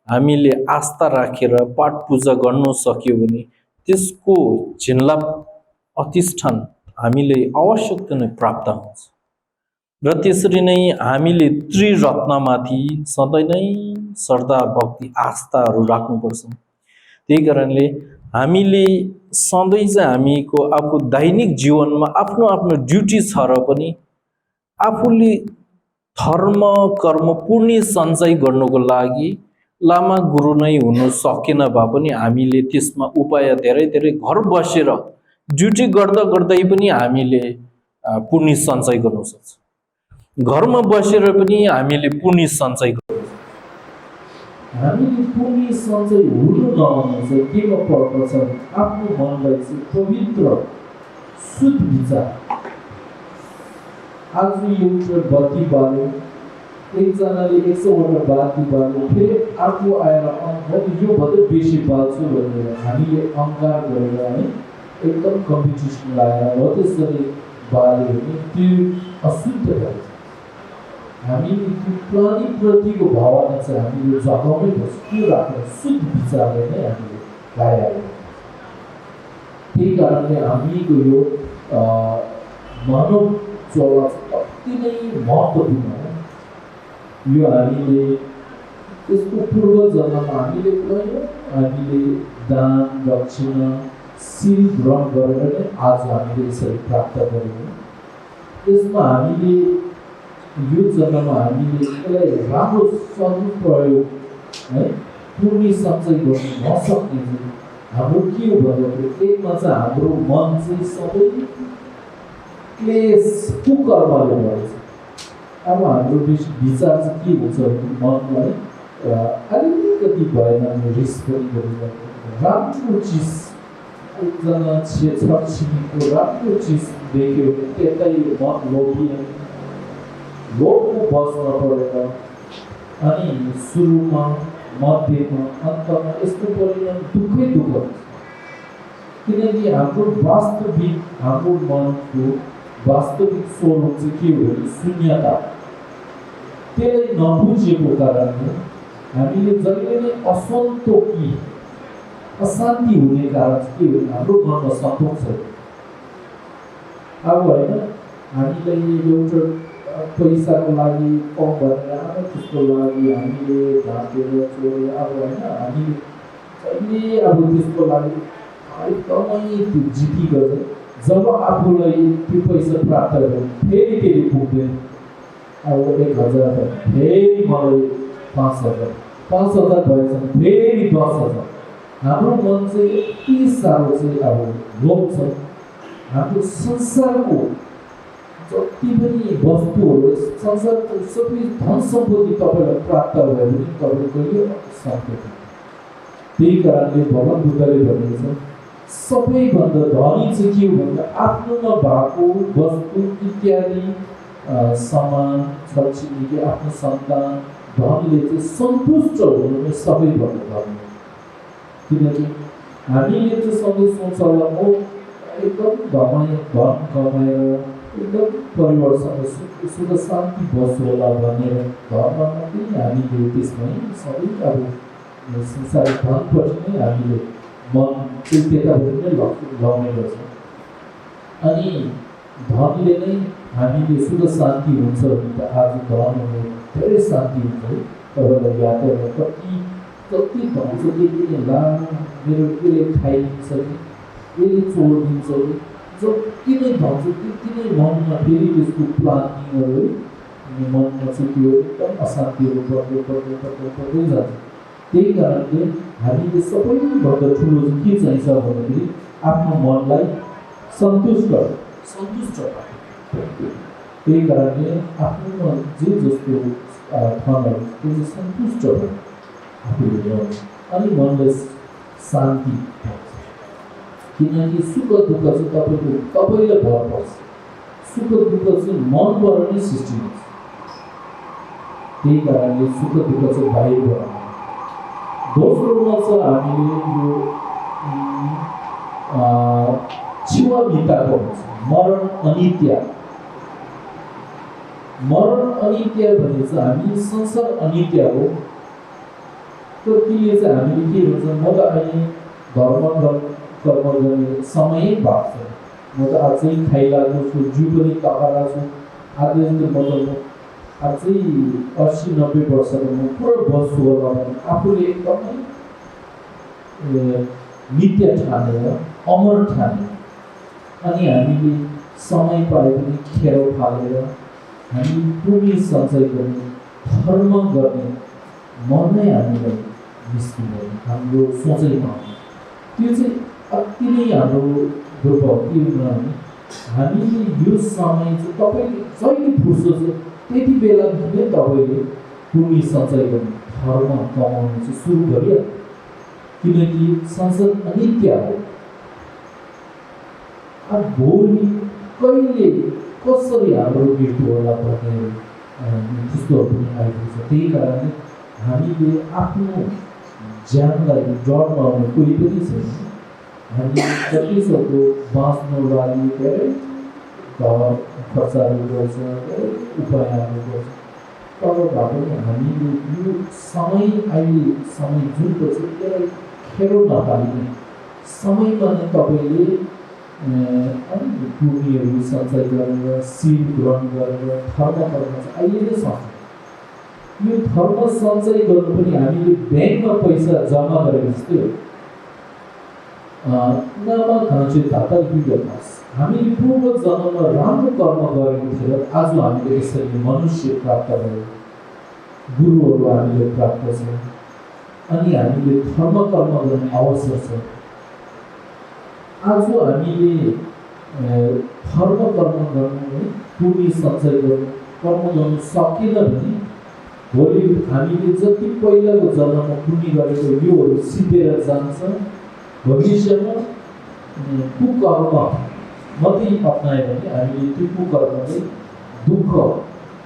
हामीले आस्था राखेर पाठ पूजा गर्नु सक्यो भने त्यसको जिल्ला प्रतिष्ठान हामीले आवश्यक नै प्राप्त हुन्छ। र त्यसरी नै हामीले त्रिरत्नमाथि सधैँ नै श्रद्धा भक्ति आस्थाहरू राख्नुपर्छ। त्यही कारणले हामीले सधैँ चाहिँ हामीको आफू दैनिक जीवनमा आफ्नो आफ्नो ड्युटी छ र पनि आफूले धर्म कर्म पुण्य सञ्चय गर्नको लागि लामा गुरु नै हुनु सकेन भए पनि हामीले त्यसमा उपाय धेरै धेरै घर बसेर ड्युटी गर्दा गर्दै पनि हामीले पुण्य सञ्चय गर्न सक्छौँ। घरमा बसेर पनि हामीले पुण्य सञ्चय गर्न सक्छौँ। हामीले पुण्य सञ्चय हुनु नहुनु चाहिँ केमा पर्दछ, आफ्नो मनलाई चाहिँ पवित्र शुद्ध विचार। आज एउटा बत्ती बाल्यो, एकजनाले 100 वटा बाती बाल्यो, फेरि अर्को आएर यो भन्दा बेसी बाल्छु भनेर हामीले अहङ्कार गरेर है एकदम कम्पिटिसन लगाएर हो त्यसरी बाल्यो भने त्यो अशुद्ध भन्छ। हामीले त्यो प्राणीप्रतिको भावना चाहिँ हामीले जगाउनै पर्छ, त्यो राखेर शुद्ध विचारले नै हामीले लगाइहाल्नु। त्यही कारणले हामीको यो मानव चोला अति नै महत्त्वपूर्ण हो। यो हामीले त्यसको पूर्व जन्ममा हामीले गयौँ, हामीले दान दक्षिणा शील ग्रहण गरेर नै आज हामीले यसरी प्राप्त गऱ्यौँ। त्यसमा हामीले यो जन्ममा हामीले यसलाई राम्रो सदुपयोग है पुण्य सञ्चय गर्नु नसक्ने हाम्रो के हो भन्दाखेरि एकमा चाहिँ हाम्रो मन चाहिँ सबै क्लेश कुकर्मले भरेछ। अब हाम्रो विचार चाहिँ के हुन्छ भने मनलाई अलिकति भएन रिस पनि गरिरहेको राम्रो चिज, एकजना छरछिमेकीको राम्रो चिज देख्यो भने त्यतै मन लोभिए लोभको बस्न परेर अनि सुरुमा मध्यमा अन्तमा यस्तो परिणाम दुःखै दुःख हुन्छ। किनकि हाम्रो वास्तविक हाम्रो मनको वास्तविक स्वरूप चाहिँ के हो भने शून्यता। त्यसलाई नबुझेको कारणले हामीले जहिले नै असन्तोषी अशान्ति हुने कारण के हो भने हाम्रो मनमा सन्तोष छैन। अब होइन हामीलाई एउटा पैसाको लागि कम भनेर त्यसको लागि हामीले ढाकेर चोरेर अब होइन हामीले जहिले अब त्यसको लागि एकदमै त्यो जिती गर्छ। जब आफूलाई त्यो पैसा प्राप्त गर्यो फेरि पुग्दैन। अब 1000 फेरि मलाई 5000 5,000 भएछ फेरि 10,000। हाम्रो मन चाहिँ यति साह्रो चाहिँ अब लोभ छ। हाम्रो संसारको जति पनि वस्तुहरू, संसारको सबै धन सम्पत्ति तपाईँलाई प्राप्त भयो भने तपाईँले कहिले शान्ति। त्यही कारणले भगवान बुद्धले भनेको छ सबैभन्दा धनी चाहिँ के हो भन्दा आफ्नोमा भएको वस्तु इत्यादि सामान छरछिमेकी आफ्नो सन्तान धनले चाहिँ सन्तुष्ट हुनु नै सबैभन्दा धनी। किनकि हामीले चाहिँ सधैँ सोच्छ होला म एकदम धन कमाएर एकदम परिवारसँग सुख शान्ति बस्छु होला भनेर धर्ममा पनि हामीले त्यसमै सबै अब संसारिक धनपट्टि नै हामीले मन चाहिँ त्यतापट्टि नै लाउने गर्छ। अनि धनले नै हामीले सुख शान्ति हुन्छ भने त आज धन हुने धेरै शान्ति हुन्छ है। तपाईँलाई याद गर्दा कति धन छ के ला मेरो यसले खाइदिन्छ कि यसले चोरिदिन्छ कि जति नै धन छ त्यति नै मनमा फेरि त्यसको प्लानिङहरू है मनमा चाहिँ त्यो एकदम अशान्तिहरू बढ्दै जान्छ। त्यही कारणले हामीले सबैभन्दा ठुलो चाहिँ के चाहिन्छ भन्दाखेरि आफ्नो मनलाई सन्तुष्ट त्यही कारणले आफ्नो जे जस्तो ठाउँहरू त्यो चाहिँ सन्तुष्ट भयो आफूले अनि मनलाई शान्ति। किनकि सुख दुःख चाहिँ तपाईँलाई भर पर्छ। सुख दुःख चाहिँ मनबाट नै सृष्टि हुन्छ। त्यही कारणले सुख दुःख चाहिँ बाहिरबाट। दोस्रोमा चाहिँ हामीले यो क्षीणमिताको हुन्छ मरण अनित्य। मरण अनित्य भने चाहिँ हामी संसार अनित्य हो। त्यो त्यसले चाहिँ हामीले के भन्छ म त अहिले कर्म गर्ने समय भएको छ। म त अझै खाइरहेको छु, जिउ पनि तकाएको छु। आज मतलब अझै 80-90 वर्षको म पुरा बस्छु होला भने आफूले एकदमै नित्य ठानेर अमर ठाने अनि हामीले समय पाए पनि खेर फालेर हामी पुण्य सञ्चय गर्ने धर्म गर्ने मन नै हामीलाई निस्किँदैन हाम्रो सोचैमा। त्यो चाहिँ अति नै हाम्रो दुर्भाग्य हो। हामीले यो समय चाहिँ तपाईँले जहिले फुर्सद छ त्यति बेलादेखि नै तपाईँले पुण्य सञ्चय गर्ने धर्म कमाउनु चाहिँ सुरु गरिहाल्नु। किनकि संसार अनित्य हो। अब भोलि कहिले कसरी हाम्रो मृत्यु होला भन्ने त्यस्तोहरू पनि आइपुग्छ। त्यही कारणले हामीले आफ्नो ज्यानलाई डर नआउने कोही पनि छैन। हामीले जति सक्दो बाँच्नु लागि धेरै घर खर्चहरू गर्छ, धेरै उपायहरू गर्छ। तर भए पनि हामीले यो समय अहिले समय जुन पर्छ त्यसलाई खेरो नपालिने समयमा नै तपाईँले अलिक पुण्यहरू सञ्चय गरेर सिल ग्रहण गरेर धर्म गर्न चाहिँ अहिले नै सक्छ। यो धर्म सञ्चय गर्नु पनि हामीले ब्याङ्कमा पैसा जम्मा गरेको जस्तै हो। नामा खाँचे धाता विगतमास हामीले पूर्व जन्ममा राम्रो कर्म गरेको थियो। आज हामीले यसरी मनुष्य प्राप्त भयो, गुरुहरू हामीले प्राप्त छ अनि हामीले धर्म कर्म गर्ने अवसर छ। आज हामीले धर्म कर्म गर्नु पुण्य सञ्चय गर्नु कर्म गर्नु सकेन भने भोलि हामीले जति पहिलाको जन्ममा पुण्य गरेको योहरू सिद्धेर जान्छ। भविष्यमा कुकर्म मात्रै अपनायो भने हामीले त्यो कुकर्मले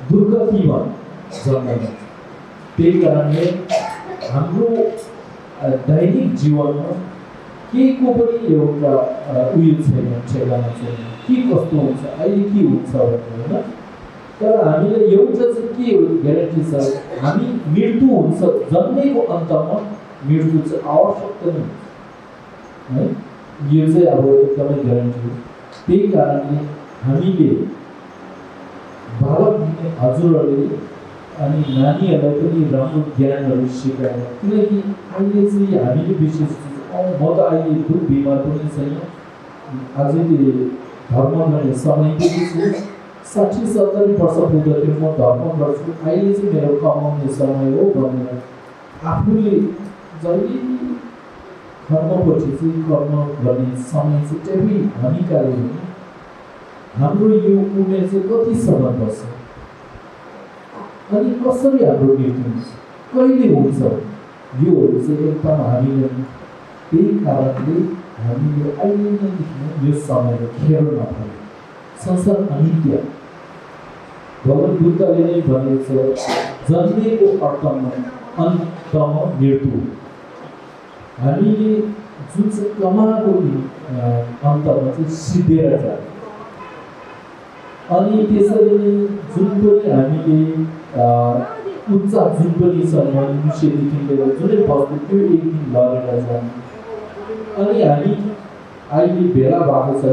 दुर्गतिमा जन्म। त्यही कारणले हाम्रो दैनिक जीवनमा के को पनि एउटा उयो छैन, ठेगाना छैन के कस्तो हुन्छ अहिले के हुन्छ भन्ने होइन। तर हामीलाई एउटा चाहिँ के ग्यारेन्टी छ, हामी मृत्यु हुन्छ, जन्मेको अन्तमा मृत्यु चाहिँ आवश्यकता नै है। यो चाहिँ अब एकदमै ग्यारेन्टी हो। त्यही कारणले हामीले बालक दिने हजुरहरूले अनि नानीहरूलाई पनि राम्रो ज्ञानहरू सिकाएर। किनकि अहिले चाहिँ हामीले विशेष म त अहिले दुःख बिमार पनि छैन, अझै धर्म गर्ने समय पनि छु। 60-70 वर्ष पुग्दाखेरि म धर्म गर्छु, अहिले चाहिँ मेरो कमाउने समय हो भनेर आफूले जहिले कर्मपछि चाहिँ कर्म गर्ने समय चाहिँ त्यही हानिकारी हो। हाम्रो यो उमेर चाहिँ कतिसम्म बस्छ अनि कसरी हाम्रो मृत्यु हुन्छ, कहिले हुन्छ, योहरू चाहिँ एकदम हामीले त्यही कारणले हामीले अहिले नै यो समयलाई खेर नपाए। संसार अनित्य। भगवान बुद्धले नै भनेको छ, जन्मेको अर्थमा अन्तमा मृत्यु। हामीले जुन चाहिँ कमाएको अन्तमा चाहिँ सिद्धेर जान्छ। अनि त्यसरी नै जुन पनि हामीले उच्च जुन पनि छ मनुष्यदेखि लिएर जुनै वस्तु त्यो एक दिन लगेर जान्छ। अनि हामी अहिले भेला भएको छ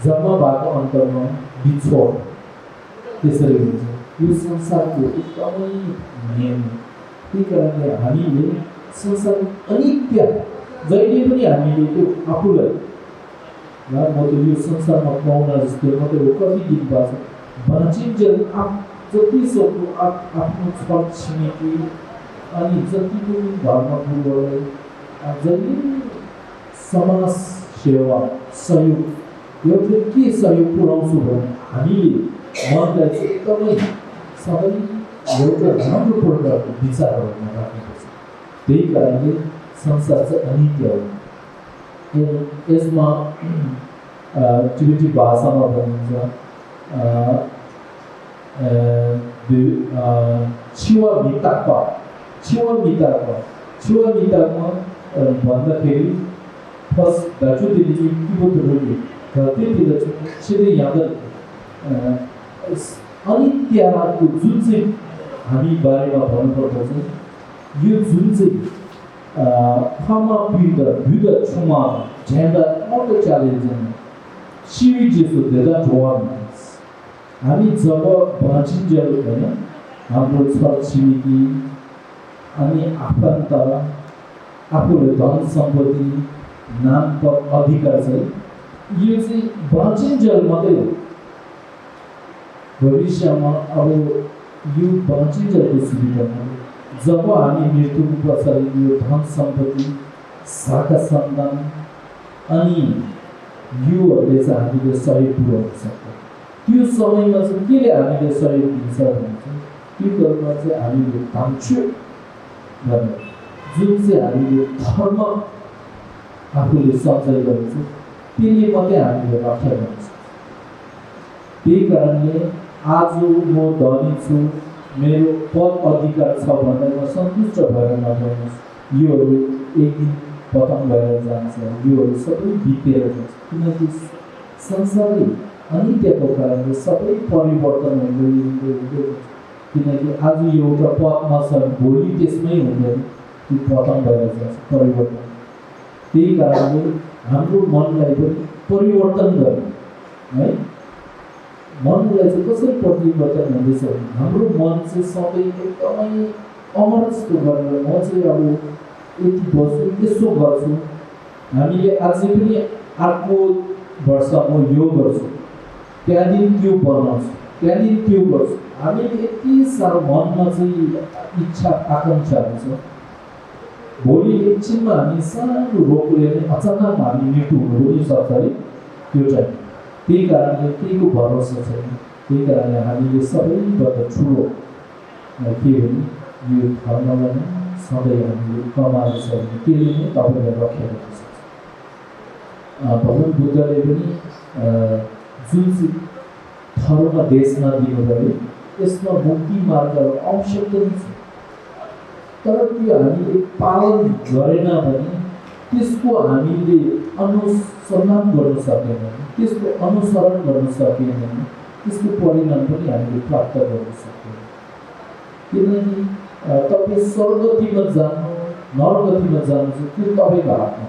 जन्म भएको अन्तमा बिछोड त्यसरी हुन्छ। यो संसारको एकदमै नियम। त्यही कारणले हामीले संसार अनित्य जहिले पनि हामीले त्यो आफूलाई म त यो संसारमा पाउन जस्तो मात्रै हो, कति दिन बाँचिन्जेल जति सक्दो आफ्नो छर छिमेकी अनि जति पनि धर्मगुरुहरूलाई जहिले समाज सेवा सहयोग यो चाहिँ के सहयोग पुऱ्याउँछु भने हामीले मनलाई चाहिँ एकदमै सबै एउटा राम्रो प्रकारको विचारहरूमा राख्नुपर्छ। त्यही कारणले संसार चाहिँ अनित्य हो। यसमा टिबेटी भाषामा भनिन्छ छिवा मिताकमा भन्दाखेरि फर्स्ट दाजुदेखि तिब्बतहरूले त्यतिखेर सिधै यहाँ अनित्यको जुन चाहिँ हामी बारेमा भन्नुपर्दा चाहिँ यो जुन चाहिँ हामी जब बाँचिन्जेल होइन हाम्रो छरछिमेकी अनि आफन्त आफूले धन सम्पत्ति नाम पद अधिकार चाहिँ यो चाहिँ बाँचिन्जेल मात्रै हो। भविष्यमा अब यो बाँचिन्जेलको सुविधा जब हामी मृत्युको पछाडि यो धन सम्पत्ति शाखा सन्तान अनि योहरूले चाहिँ हामीले सहयोग पुर्याउन सक्छ। त्यो समयमा चाहिँ केले हामीले सहयोग दिन्छ भने चाहिँ त्यो कुरामा चाहिँ हामीले धान्छु गर्ने जुन चाहिँ हामीले धर्म आफूले सञ्चय गरेको छ त्यसले मात्रै हामीले रक्षा गर्न सक्छ। त्यही कारणले आज म धनी छु, मेरो पद अधिकार छ भनेर म सन्तुष्ट भएर नबस्नुहोस्। योहरू एक दिन पतन भएर जान्छ, योहरू सबै बितेर जान्छ। किनकि संसारै अनित्यको कारणले सबै परिवर्तन हुँदै किनकि आज एउटा पदमा छ भोलि त्यसमै हुँदैन, त्यो पतन भएर जान्छ, परिवर्तन। त्यही कारणले हाम्रो मनलाई पनि परिवर्तन गर्ने है। मनलाई चाहिँ कसरी परिवर्तन हुँदैछ भने हाम्रो मन चाहिँ सबै एकदमै अमर जस्तो गरेर म चाहिँ अब यति बस्छु यसो गर्छु। हामीले अझै पनि अर्को वर्ष म यो गर्छु, त्यहाँदेखि त्यो बनाउँछु, त्यहाँदेखि त्यो गर्छु। हामीले यति साह्रो मनमा चाहिँ इच्छा आकाङ्क्षाहरू छ। भोलि एकछिनमा हामी सानो रोगले नै अचानक हामी मृत्यु हुनु पनि सक्छ है त्यो टाइम। त्यही कारणले केहीको भरोसा छैन। त्यही कारणले हामीले सबैभन्दा ठुलो के भने यो धर्मलाई नै सधैँ हामीले कमाएको छ भने त्यसले नै तपाईँलाई रक्षा गर्न सक्छ। भगवान बुद्धले पनि जुन चाहिँ धर्म देशमा दिनुभयो यसमा मुक्ति मार्गहरू आवश्यकता छ, तर त्यो हामीले पालन गरेन भने त्यसको हामीले अनुसन्धान गर्न सकेनौँ, त्यसको अनुसरण गर्न सकेनौँ, त्यसको परिणाम पनि हामीले प्राप्त गर्न सक्दैनौँ। किनकि तपाईँ स्वर्गतिमा जानु नरगतिमा जानु चाहिँ त्यो तपाईँको हातमा।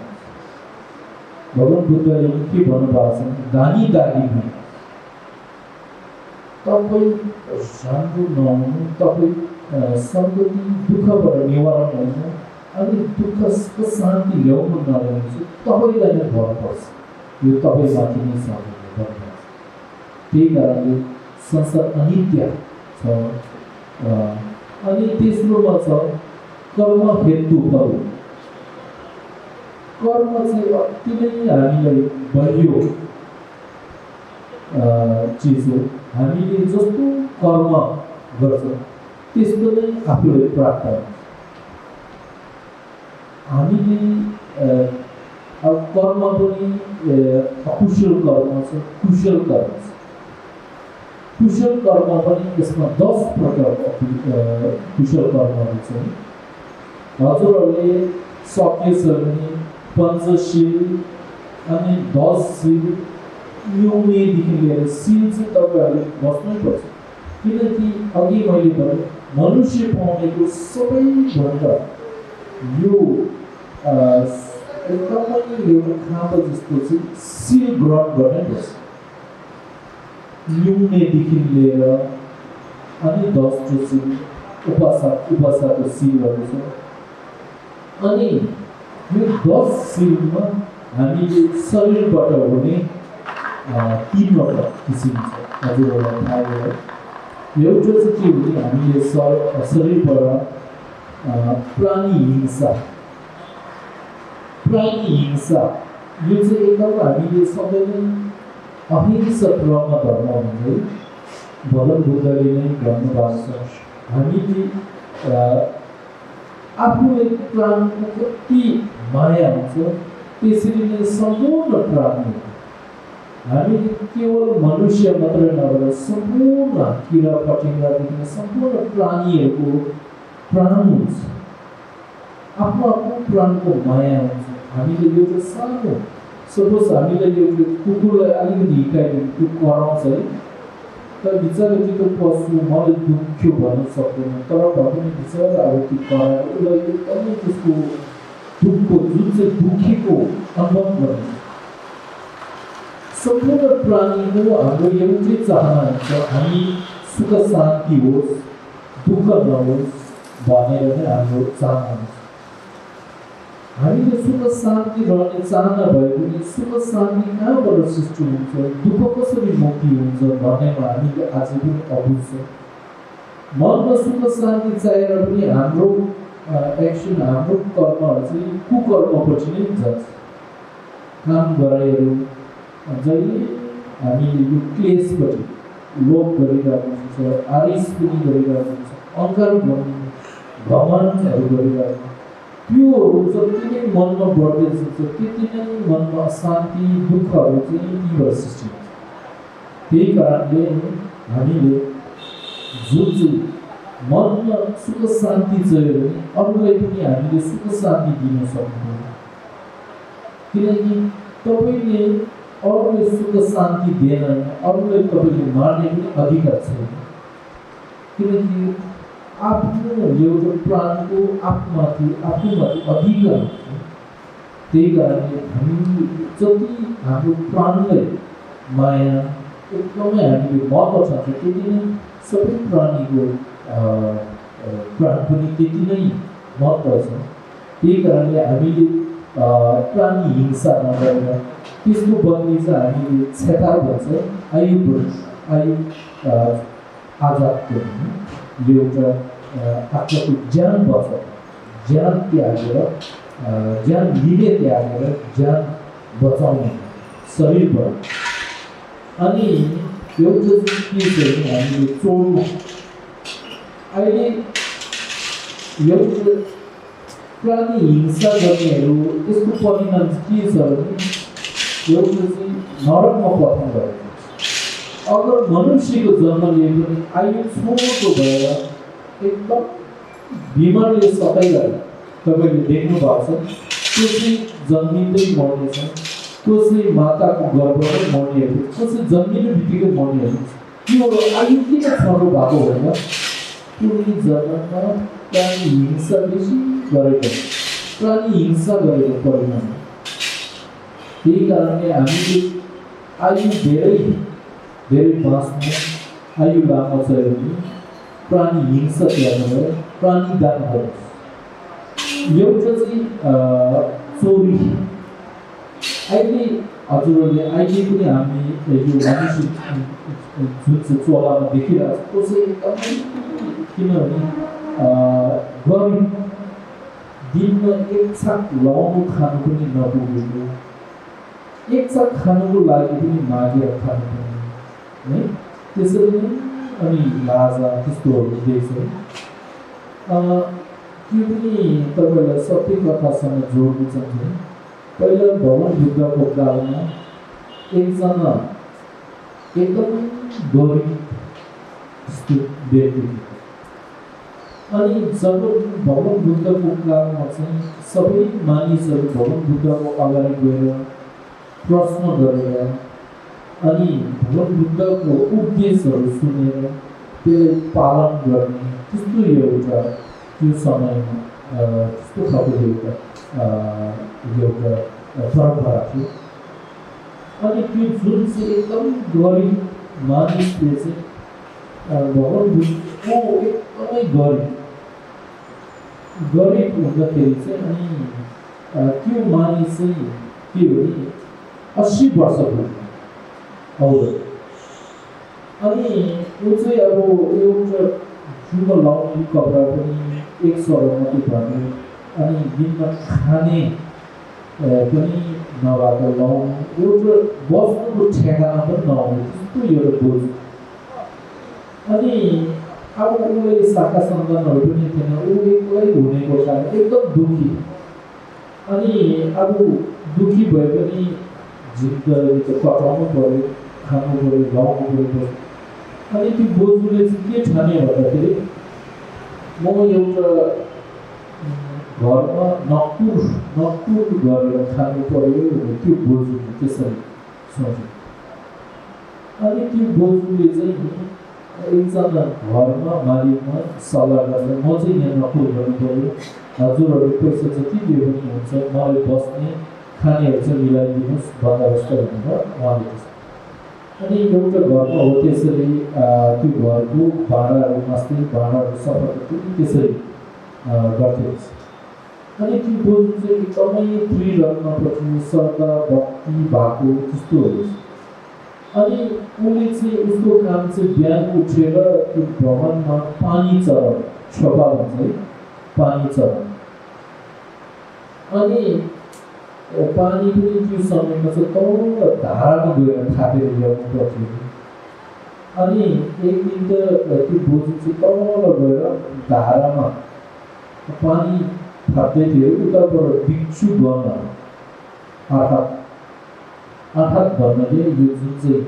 भगवान बुद्धले के भन्नुभएको छ, दानी दागी हुनु, तपाईँ राम्रो नहुनु, तपाईँ सङ्गति दुःखबाट निवारण हुनु अनि दुःखको शान्ति ल्याउनु नल्याउनु चाहिँ तपाईँलाई नै गर्नुपर्छ। यो तपाईँमाथि नै छ भन्नुपर्छ। त्यही कारणले संसार अनित्य छ। अनि तेस्रोमा छ कर्म हेतुहरू कर्म चाहिँ अति नै हामीलाई बलियो चिज हो। हामीले जस्तो कर्म गर्छौँ त्यस्तो नै आफूलाई प्राप्त हुन्छ। हामीले अब कर्म पनि अकुशल कर्म छ, कुशल कर्म छ। कुशल कर्म पनि यसमा 10 प्रकारको कुशल कर्महरू छन्। हजुरहरूले सकेछ भने पञ्चशील अनि 10 शील न्यूनेदेखि लिएर शील चाहिँ तपाईँहरूले बस्नैपर्छ। किनकि अघि मैले भने मनुष्य पाउनेको सबैभन्दा यो एकदमै एउटा खाँपो जस्तो चाहिँ शील ग्रहण गर्नैपर्छ। न्यूनेदेखि लिएर अनि 10 शील उपासनाको शीलहरू छ। अनि यो 10 शीलमा हामीले शरीरबाट हुने 3वटा किसिम छ। हजुरहरूलाई थाहा हो। एउटा चाहिँ के भने हामीले शरीरबाट प्राणी हिंसा यो चाहिँ एकदम हामीले सबै नै अहिंसक ब्रह्म धर्म भन्दै भगवान बुद्धले नै भन्नुभएको छ। हामीले आफूले प्राणको कति माया हुन्छ त्यसरी नै सम्पूर्ण प्राणी हामीले केवल मनुष्य मात्रै नभएर सम्पूर्ण किरा पटिङ्गादेखि सम्पूर्ण प्राणीहरूको प्राण हुन्छ। आफ्नो प्राणको माया हुन्छ। हामीले एउटा सानो सपोज हामीले एउटा कुकुरलाई अलिकति हिर्काइदियो त्यो कराउँछ है, तर बिचरा त्यो पशु मलाई दुख्यो भन्न सक्दैन। तर भए पनि बिचरा अब त्यो कराएर उसलाई एकदमै त्यसको दुःखको जुन चाहिँ दुखेको अनुभव गर्छ। सम्पूर्ण प्राणीको हाम्रो एउटै चाहना हुन्छ, हामी सुख शान्ति होस्, दुःख नहोस् भनेर नै हाम्रो चाहना हुन्छ। हामीले सुख शान्ति रहने चाहना भए पनि सुख शान्ति कहाँबाट सृष्टि हुन्छ, दुःख कसरी मुक्ति हुन्छ भन्नेमा हामीले आज पनि अबुझ छ। मनमा सुख शान्ति चाहेर पनि हाम्रो एक्सन, हाम्रो कर्महरू चाहिँ कुकर्मपट्टि नै जान्छ। काम गराइहरू जहिले हामीले यो क्लेशपट्टि लोभ गरिरहेको हुन्छ, आरिस पनि गरिरहेको हुन्छ, अहङ्कार घमण्डहरू गरिरहेको। त्योहरू जति नै मनमा बढ्दै जान्छ त्यति नै मनमा अशान्ति दुःखहरू चाहिँ तीव्र सृष्टि हुन्छ। त्यही कारणले हामीले जुन चाहिँ मनमा सुख शान्ति चाहियो भने अरूलाई पनि हामीले सुख शान्ति दिन सक्छौँ। किनकि तपाईँले अरूले सुख शान्ति दिएन भने अरूलाई तपाईँले मार्ने पनि अधिकार छैन। किनकि आफ्नो एउटा प्राणको आफूमाथि अधिकार हुन्छ। त्यही कारणले हामी जति हाम्रो प्राणलाई माया एकदमै हामीले महत्त्व छ त्यति नै सबै प्राणीको प्राण पनि त्यति नै महत्त्व छ। त्यही कारणले हामीले प्राणी हिंसा नगरेर त्यसको बदली चाहिँ हामीले क्षेत्र भन्छ आयु आजादको एउटा आत्माको ज्यान बचाउने, ज्यान त्यागेर ज्यान लिने त्यागेर ज्यान बचाउने शरीरबाट। अनि एउटा चाहिँ के छ भने हामीले चोर्नु अहिले एउटा प्राणी हिंसा गर्नेहरू त्यसको परिणाम के छ भने एउटा चाहिँ नरकमा पठाउनु भएको छ। अगर मनुष्यको जन्म लिए पनि आयु छोटो भएर एकदम बिमारले सताइरहेको तपाईँले देख्नु भएको छ। त्यो चाहिँ जन्मिँदै मर्नेछ, त्यो चाहिँ माताको गर्भमै मर्नेहरू, त्यो चाहिँ जन्मिने बित्तिकै मर्नेहरू। त्यो आयु किन छोटो भएको होइन? कुनै जन्ममा प्राणी हिंसा बेसी गरेको, प्राणी हिंसा गरेको परिणाम। त्यही कारणले हामीले आयु धेरै बाँच्नु, आयु लामो छ भने प्राणी हिंसा त्याग गरेर प्राणी दान गर्नुहोस्। एउटा चाहिँ चोरी। अहिले हजुरहरूले अहिले पनि हामी यो मानिस जुन चाहिँ चोलामा देखिरहेको छ त्यो चाहिँ एकदमै किनभने गरिब दिनमा एक छाक लाउनु खानु पनि नपुगेको, एक छाक खानुको लागि पनि मागेर खानुपर्ने है। त्यसरी नै अनि लाजा त्यस्तोहरू देख्छ। त्यो पनि तपाईँलाई सत्य कथासँग जोड्नु चाहन्छु। पहिला भगवान बुद्धको कालमा एकजना एकदम गरिब त्यस्तो व्यक्ति थियो। अनि जब भगवान बुद्धको कालमा चाहिँ सबै मानिसहरू भगवान बुद्धको अगाडि गएर प्रश्न गरेर अनि भगवान बुद्धको उपदेशहरू सुनेर त्यसलाई पालन गर्ने त्यस्तो एउटा त्यो समयमा त्यस्तो खालको एउटा परम्परा थियो। अनि त्यो जुन चाहिँ एकदम गरिब मानिसले चाहिँ भगवान बुद्धको एकदमै गरिब हुँदाखेरि चाहिँ अनि त्यो मानिस चाहिँ के भने 80 वर्षको औरत। अनि ऊ चाहिँ अब एउटा जुन लाउने कपडा पनि 100 मात्रै भन्यो, अनि दिनमा खाने पनि नभएको लाउनु, एउटा बस्नुको ठेगाना पनि नहुने त्यस्तो एउटा बोझ। अनि अब उसले शाखा सन्तानहरू पनि थिएन, ऊ एक्लै हुनेको कारण एकदम दुःखी। अनि अब दुःखी भए पनि जिन्दगी त कटाउनु पऱ्यो, खानु पऱ्यो, लाउनु पऱ्यो। अनि त्यो बोजूले चाहिँ के ठान्यो भन्दाखेरि म एउटा घरमा नक्कुर गरेर खानु पऱ्यो भने त्यो बोजूले त्यसरी सोच्यो। अनि त्यो बोजूले चाहिँ एकजना घरमा मालिकमा सल्लाह गरेर म चाहिँ यहाँ नक्कुर गर्नु पऱ्यो, हजुरहरू पैसा जति दियो पनि हुन्छ, मलाई बस्ने खानेहरू चाहिँ मिलाइदिनुहोस् बन्दोबस्त भनेर उहाँले। अनि एउटा घरमा हो त्यसरी त्यो घरको भाँडाहरू मास्दै भाँडाहरू सफा पनि त्यसरी गर्थ्यो। अनि त्यो बोजू चाहिँ एकदमै त्रिरत्नप्रति श्रद्धा भक्ति भएको त्यस्तोहरू। अनि उसले चाहिँ उसको काम चाहिँ बिहान उठेर त्यो भवनमा पानी चढाउने, छोपा भन्छ है, पानी चढाउने। अनि पानी पनि त्यो समयमा चाहिँ तल धारामा गएर थापेर ल्याउनु पर्थ्यो। अनि एक दिन त त्यो बोजू चाहिँ तल गएर धारामा पानी थाप्दै थियो, उताबाट बिच्छु गर्न अर्थात् भन्नाले यो जुन चाहिँ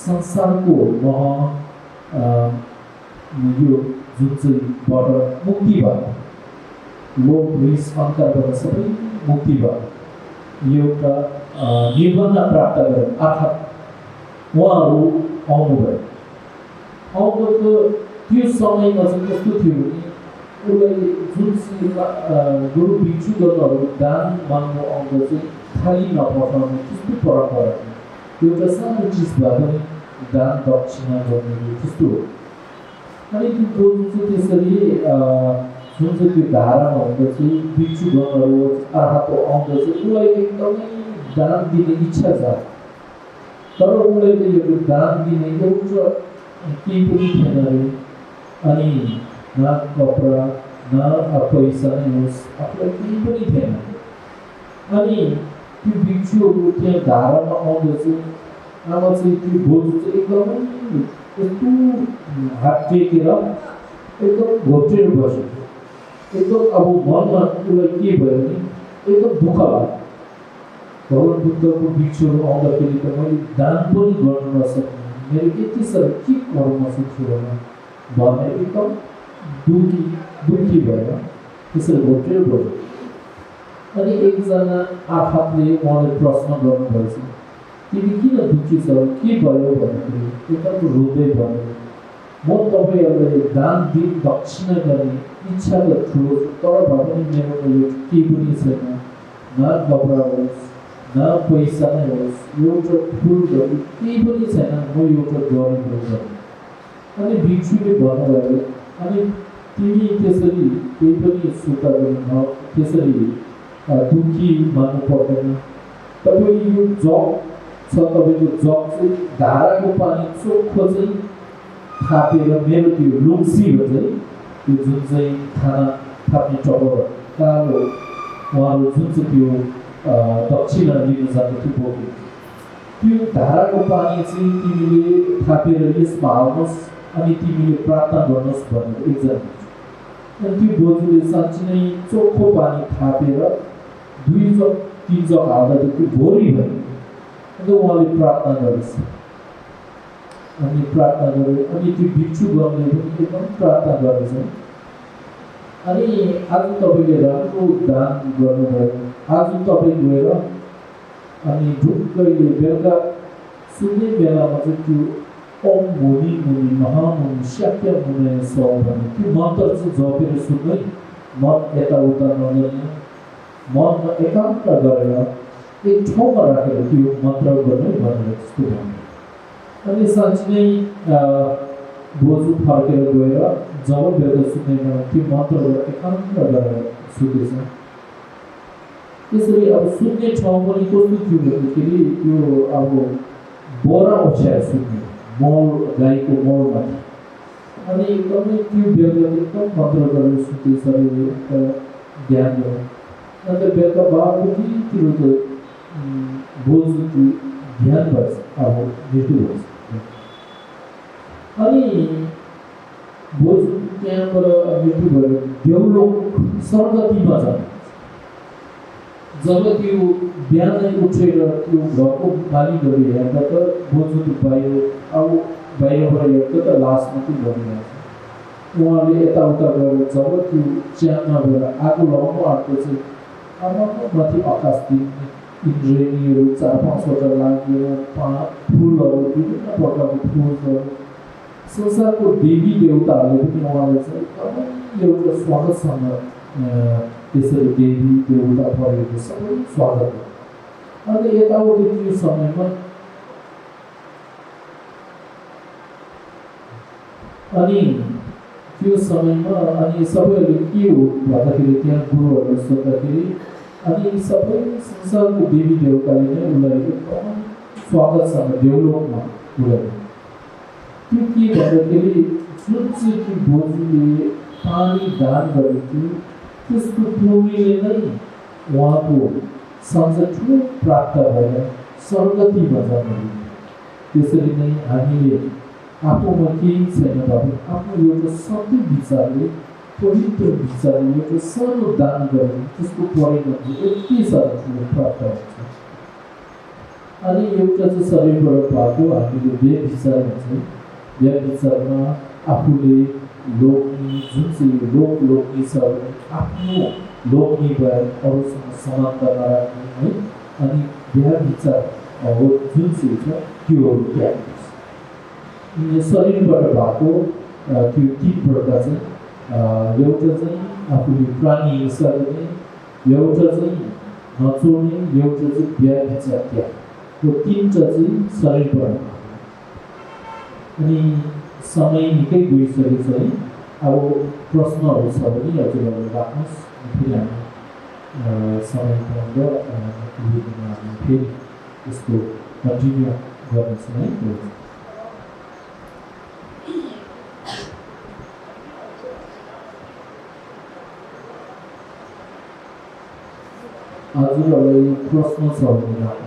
संसारको यो जुन चाहिँबाट मुक्ति भयो, लोभ रिस अहङ्कारबाट सबै मुक्ति भयो, एउटा निर्वाण प्राप्त गरे। अर्थात् उहाँहरू आउनुभयो। आउनुको त्यो समयमा चाहिँ कस्तो थियो भने उसलाई जुन चाहिँ गुरु भिक्षु गर्नहरू दान माग्नु आउँदा चाहिँ खाली नपठाउने त्यस्तो परम्परा थियो। एउटा सानो चिज भए पनि दान दक्षिणा गर्ने त्यस्तो हो। अनि त्यो बोजू चाहिँ त्यसरी जुन चाहिँ त्यो धारामा हुँदा चाहिँ भिक्षु गर्नहरू आफू आउँदा चाहिँ उसलाई एकदमै दान दिने इच्छा छ, तर उसलाई त्यो दान दिने एउटा केही पनि थिएन अरे। अनि न कपडा न पैसा नै होस्, आफूलाई केही पनि थिएन। अनि त्यो भिक्षुहरू त्यहाँ धारामा आउँदा चाहिँ आमा चाहिँ त्यो बोजू चाहिँ एकदमै यस्तो हात टेकेर एकदम घोप्टेर बस्यो। एकदम अब मनमा उसलाई के भयो भने एकदम दुःख लाग्यो। भगवान बुद्धको भिक्षुहरू आउँदाखेरि त मैले दान पनि गर्न नसक्ने, मेरो यति साह्रो के कर्म थियो भनेर एकदम दुःखी भएर त्यसरी घोप्टेर बस्यो। अनि एकजना आफाले उहाँले प्रश्न गर्नुभएछ, तिमी किन दुःखी छौ, के भयो भन्दाखेरि एकदम रोँदै भन्यो, म तपाईँहरूलाई दान दिन दक्षिणा गर्ने इच्छा त ठुलो छ, तर भए पनि मेरोमा यो केही पनि छैन, न कपडा होस् न पैसा नै होस्, एउटा फुलहरू केही पनि छैन, म एउटा गरिब हो। अनि भिक्षुले भन्नुभयो, अनि तिमी त्यसरी केही पनि सुर्ता गर्नु, त्यसरी दुःखी मान्नु पर्दैन। तपाईँले यो जग छ, तपाईँको जग चाहिँ धाराको पानी चोखो चाहिँ थापेर मेरो त्यो लुम्सी भन्छ त्यो जुन चाहिँ खाना थाप्ने टपर कालो उहाँहरू जुन चाहिँ त्यो दक्षिणा लिन जाँदा त्यो बोक्यो त्यो धाराको पानी चाहिँ तिमीले थापेर यसमा हाल्नुहोस् अनि तिमीले प्रार्थना गर्नुहोस् भनेर एकजना अनि त्यो बोजूले साँच्ची नै चोखो पानी थापेर 2 जग 3 जग हाल्दा त्यो भोरी भयो अन्त उहाँले प्रार्थना गरेछ अनि प्रार्थना गरे अनि त्यो भिक्षु गणले पनि एकदम प्रार्थना गरेछ अनि आज तपाईँले राम्रो दान गर्नुभयो आज तपाईँ गएर अनि ढुक्कैले बेलुका सुन्ने बेलामा चाहिँ त्यो ओम मुनि मुनि महामुनि शाक्य मुनि सौ भन्ने त्यो मन्त्र चाहिँ जपेर सुन्दै मन यताउता नगर्ने मनमा एकान्त गरेर एक ठाउँमा राखेर त्यो मन्त्र गर्ने भनेर त्यस्तो भन्यो अनि साँच्ची नै बोजू फर्केर गएर जब बेलुका सुन्ने त्यो मन्त्रबाट एकान्त गरेर सुन्दैछ त्यसरी अब सुन्ने ठाउँ पनि कस्तो थियो भन्दाखेरि त्यो अब बोरा ओछ्याएर सुन्ने मल गाईको मलमाथि अनि एकदमै त्यो बेलुका एकदम मन्त्र गरेर सुन्दैछ ध्यान गर्यो अन्त बेलुका 12 बजीतिर त बोजू त्यो ध्यान भएछ अब मृत्यु भएछ अनि बोजू त्यहाँबाट मृत्यु भयो देउलोक स्वर्गतीमा जान्छ जब त्यो बिहानै उठेर त्यो घरको मालिकहरू हेर्दा त बोजू त बाहिर अब बाहिरबाट हेर्दा त लास मात्रै गरिरहेको छ उहाँले यताउता गएर जब त्यो च्यानमा गएर आगो लगाउनु आँट्दा चाहिँ आमाको माथि आकाशदेखि इन्द्रेणीहरू 4-5वटा लागेर फुलहरू विभिन्न प्रकारको फुलहरू संसारको देवी देवताहरूले पनि उहाँलाई चाहिँ एकदमै एउटा स्वागतसँग त्यसरी देवी देवता परेको सबै स्वागत हो अनि यताउति त्यो समयमा अनि त्यो समयमा अनि सबैले के हो भन्दाखेरि त्यहाँ गुरुहरूले सोद्धाखेरि अनि सबै संसारको देवी देवताले नै उसलाई एकदम स्वागतसँग देवलोकमा पुर्यायो त्यो के भन्दाखेरि जुन चाहिँ त्यो बोजूले पानी दान गरेको थियो त्यसको पुण्यले नै उहाँको सञ्चय ठुलो प्राप्त भएर स्वर्गतीमा जानुभयो त्यसरी नै हामीले आफूमा केही छैन भने आफ्नो एउटा सत्य विचारले पवित्र विचारले एउटा सानो दान गरे त्यसको परिणाम यति साह्रो ठुलो प्राप्त हुन्छ अनि एउटा चाहिँ शरीरबाट भएको हामीले व्यविचार भन्छ व्यविचारमा आफूले लोग्ने जुन चाहिँ लोग्ने छ भने आफ्नो लोग्ने भएर अरूसँग समानता नराख्ने है अनि व्यविचार हो जुन चाहिँ छ त्योहरू त्याग शरीरबाट भएको त्यो 3 प्रकार चाहिँ एउटा चाहिँ आफूले प्राणी हिंसा गर्ने एउटा चाहिँ नचोड्ने एउटा चाहिँ व्यविचार त्याग यो 3टा चाहिँ शरीरबाट अनि समय निकै गइसकेको छ है अब प्रश्नहरू छ भने हजुरहरूले राख्नुहोस् फेरि हामी समय पाउँदा हामी फेरि यसको कन्टिन्यू गर्नेछौँ है हजुरहरूलाई प्रश्न छ भने राख्नुहोस्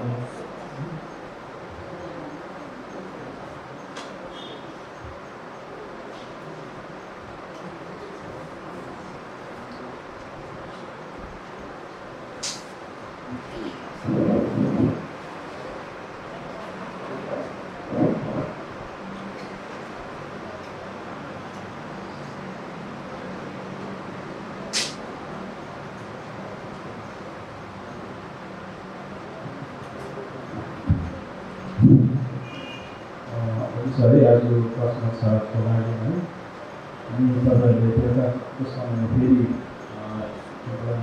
है आज प्रश्न छको लागि है अनि तपाईँहरूले बेलुकाको समय फेरि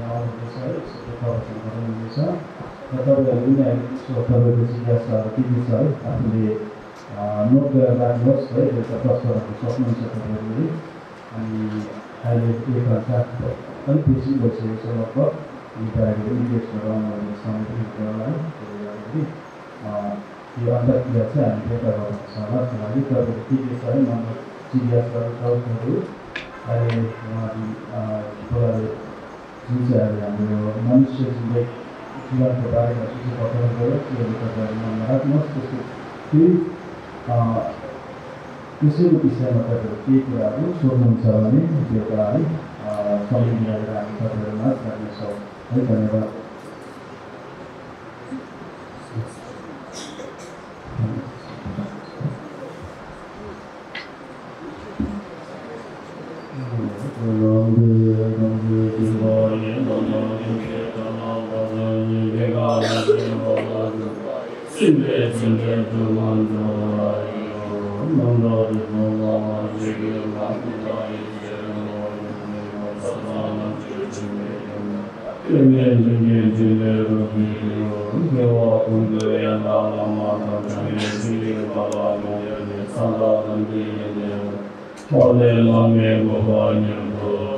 आउनुहुनेछ है प्रवचन गराउनुहुनेछ र तपाईँहरू पनि तपाईँको जिज्ञासाहरू के के छ है आफूले नोट गरेर राख्नुहोस् है एउटा प्रश्नहरू सक्नुहुन्छ तपाईँहरूले अनि अहिले 1 घन्टा अलिक बेसी भइसकेको छ लगभग तपाईँहरू पनि गेस्टहरू आउनुहुने समय पनि होला है त्यसले गर्दाखेरि यो अन्तर्क्रिया चाहिँ हामी भेट्टा गर्नुपर्छ होला त्यसको लागि तपाईँहरू के छ है जिज्ञासाहरू डाउटहरू अहिले उहाँहरू जुन चाहिँ हाम्रो मनुष्य जीवनको बारेमा सूची बताउनु पऱ्यो त्योहरू तपाईँहरू मनमा राख्नुहोस्। त्यसको केही त्यसैको विषयमा तपाईँहरू केही कुराहरू सोध्नुहुन्छ भने बेलुका है समय मिलाएर हामी तपाईँहरूमा राख्नेछौँ है। धन्यवाद। Oleh lame bapa nyambo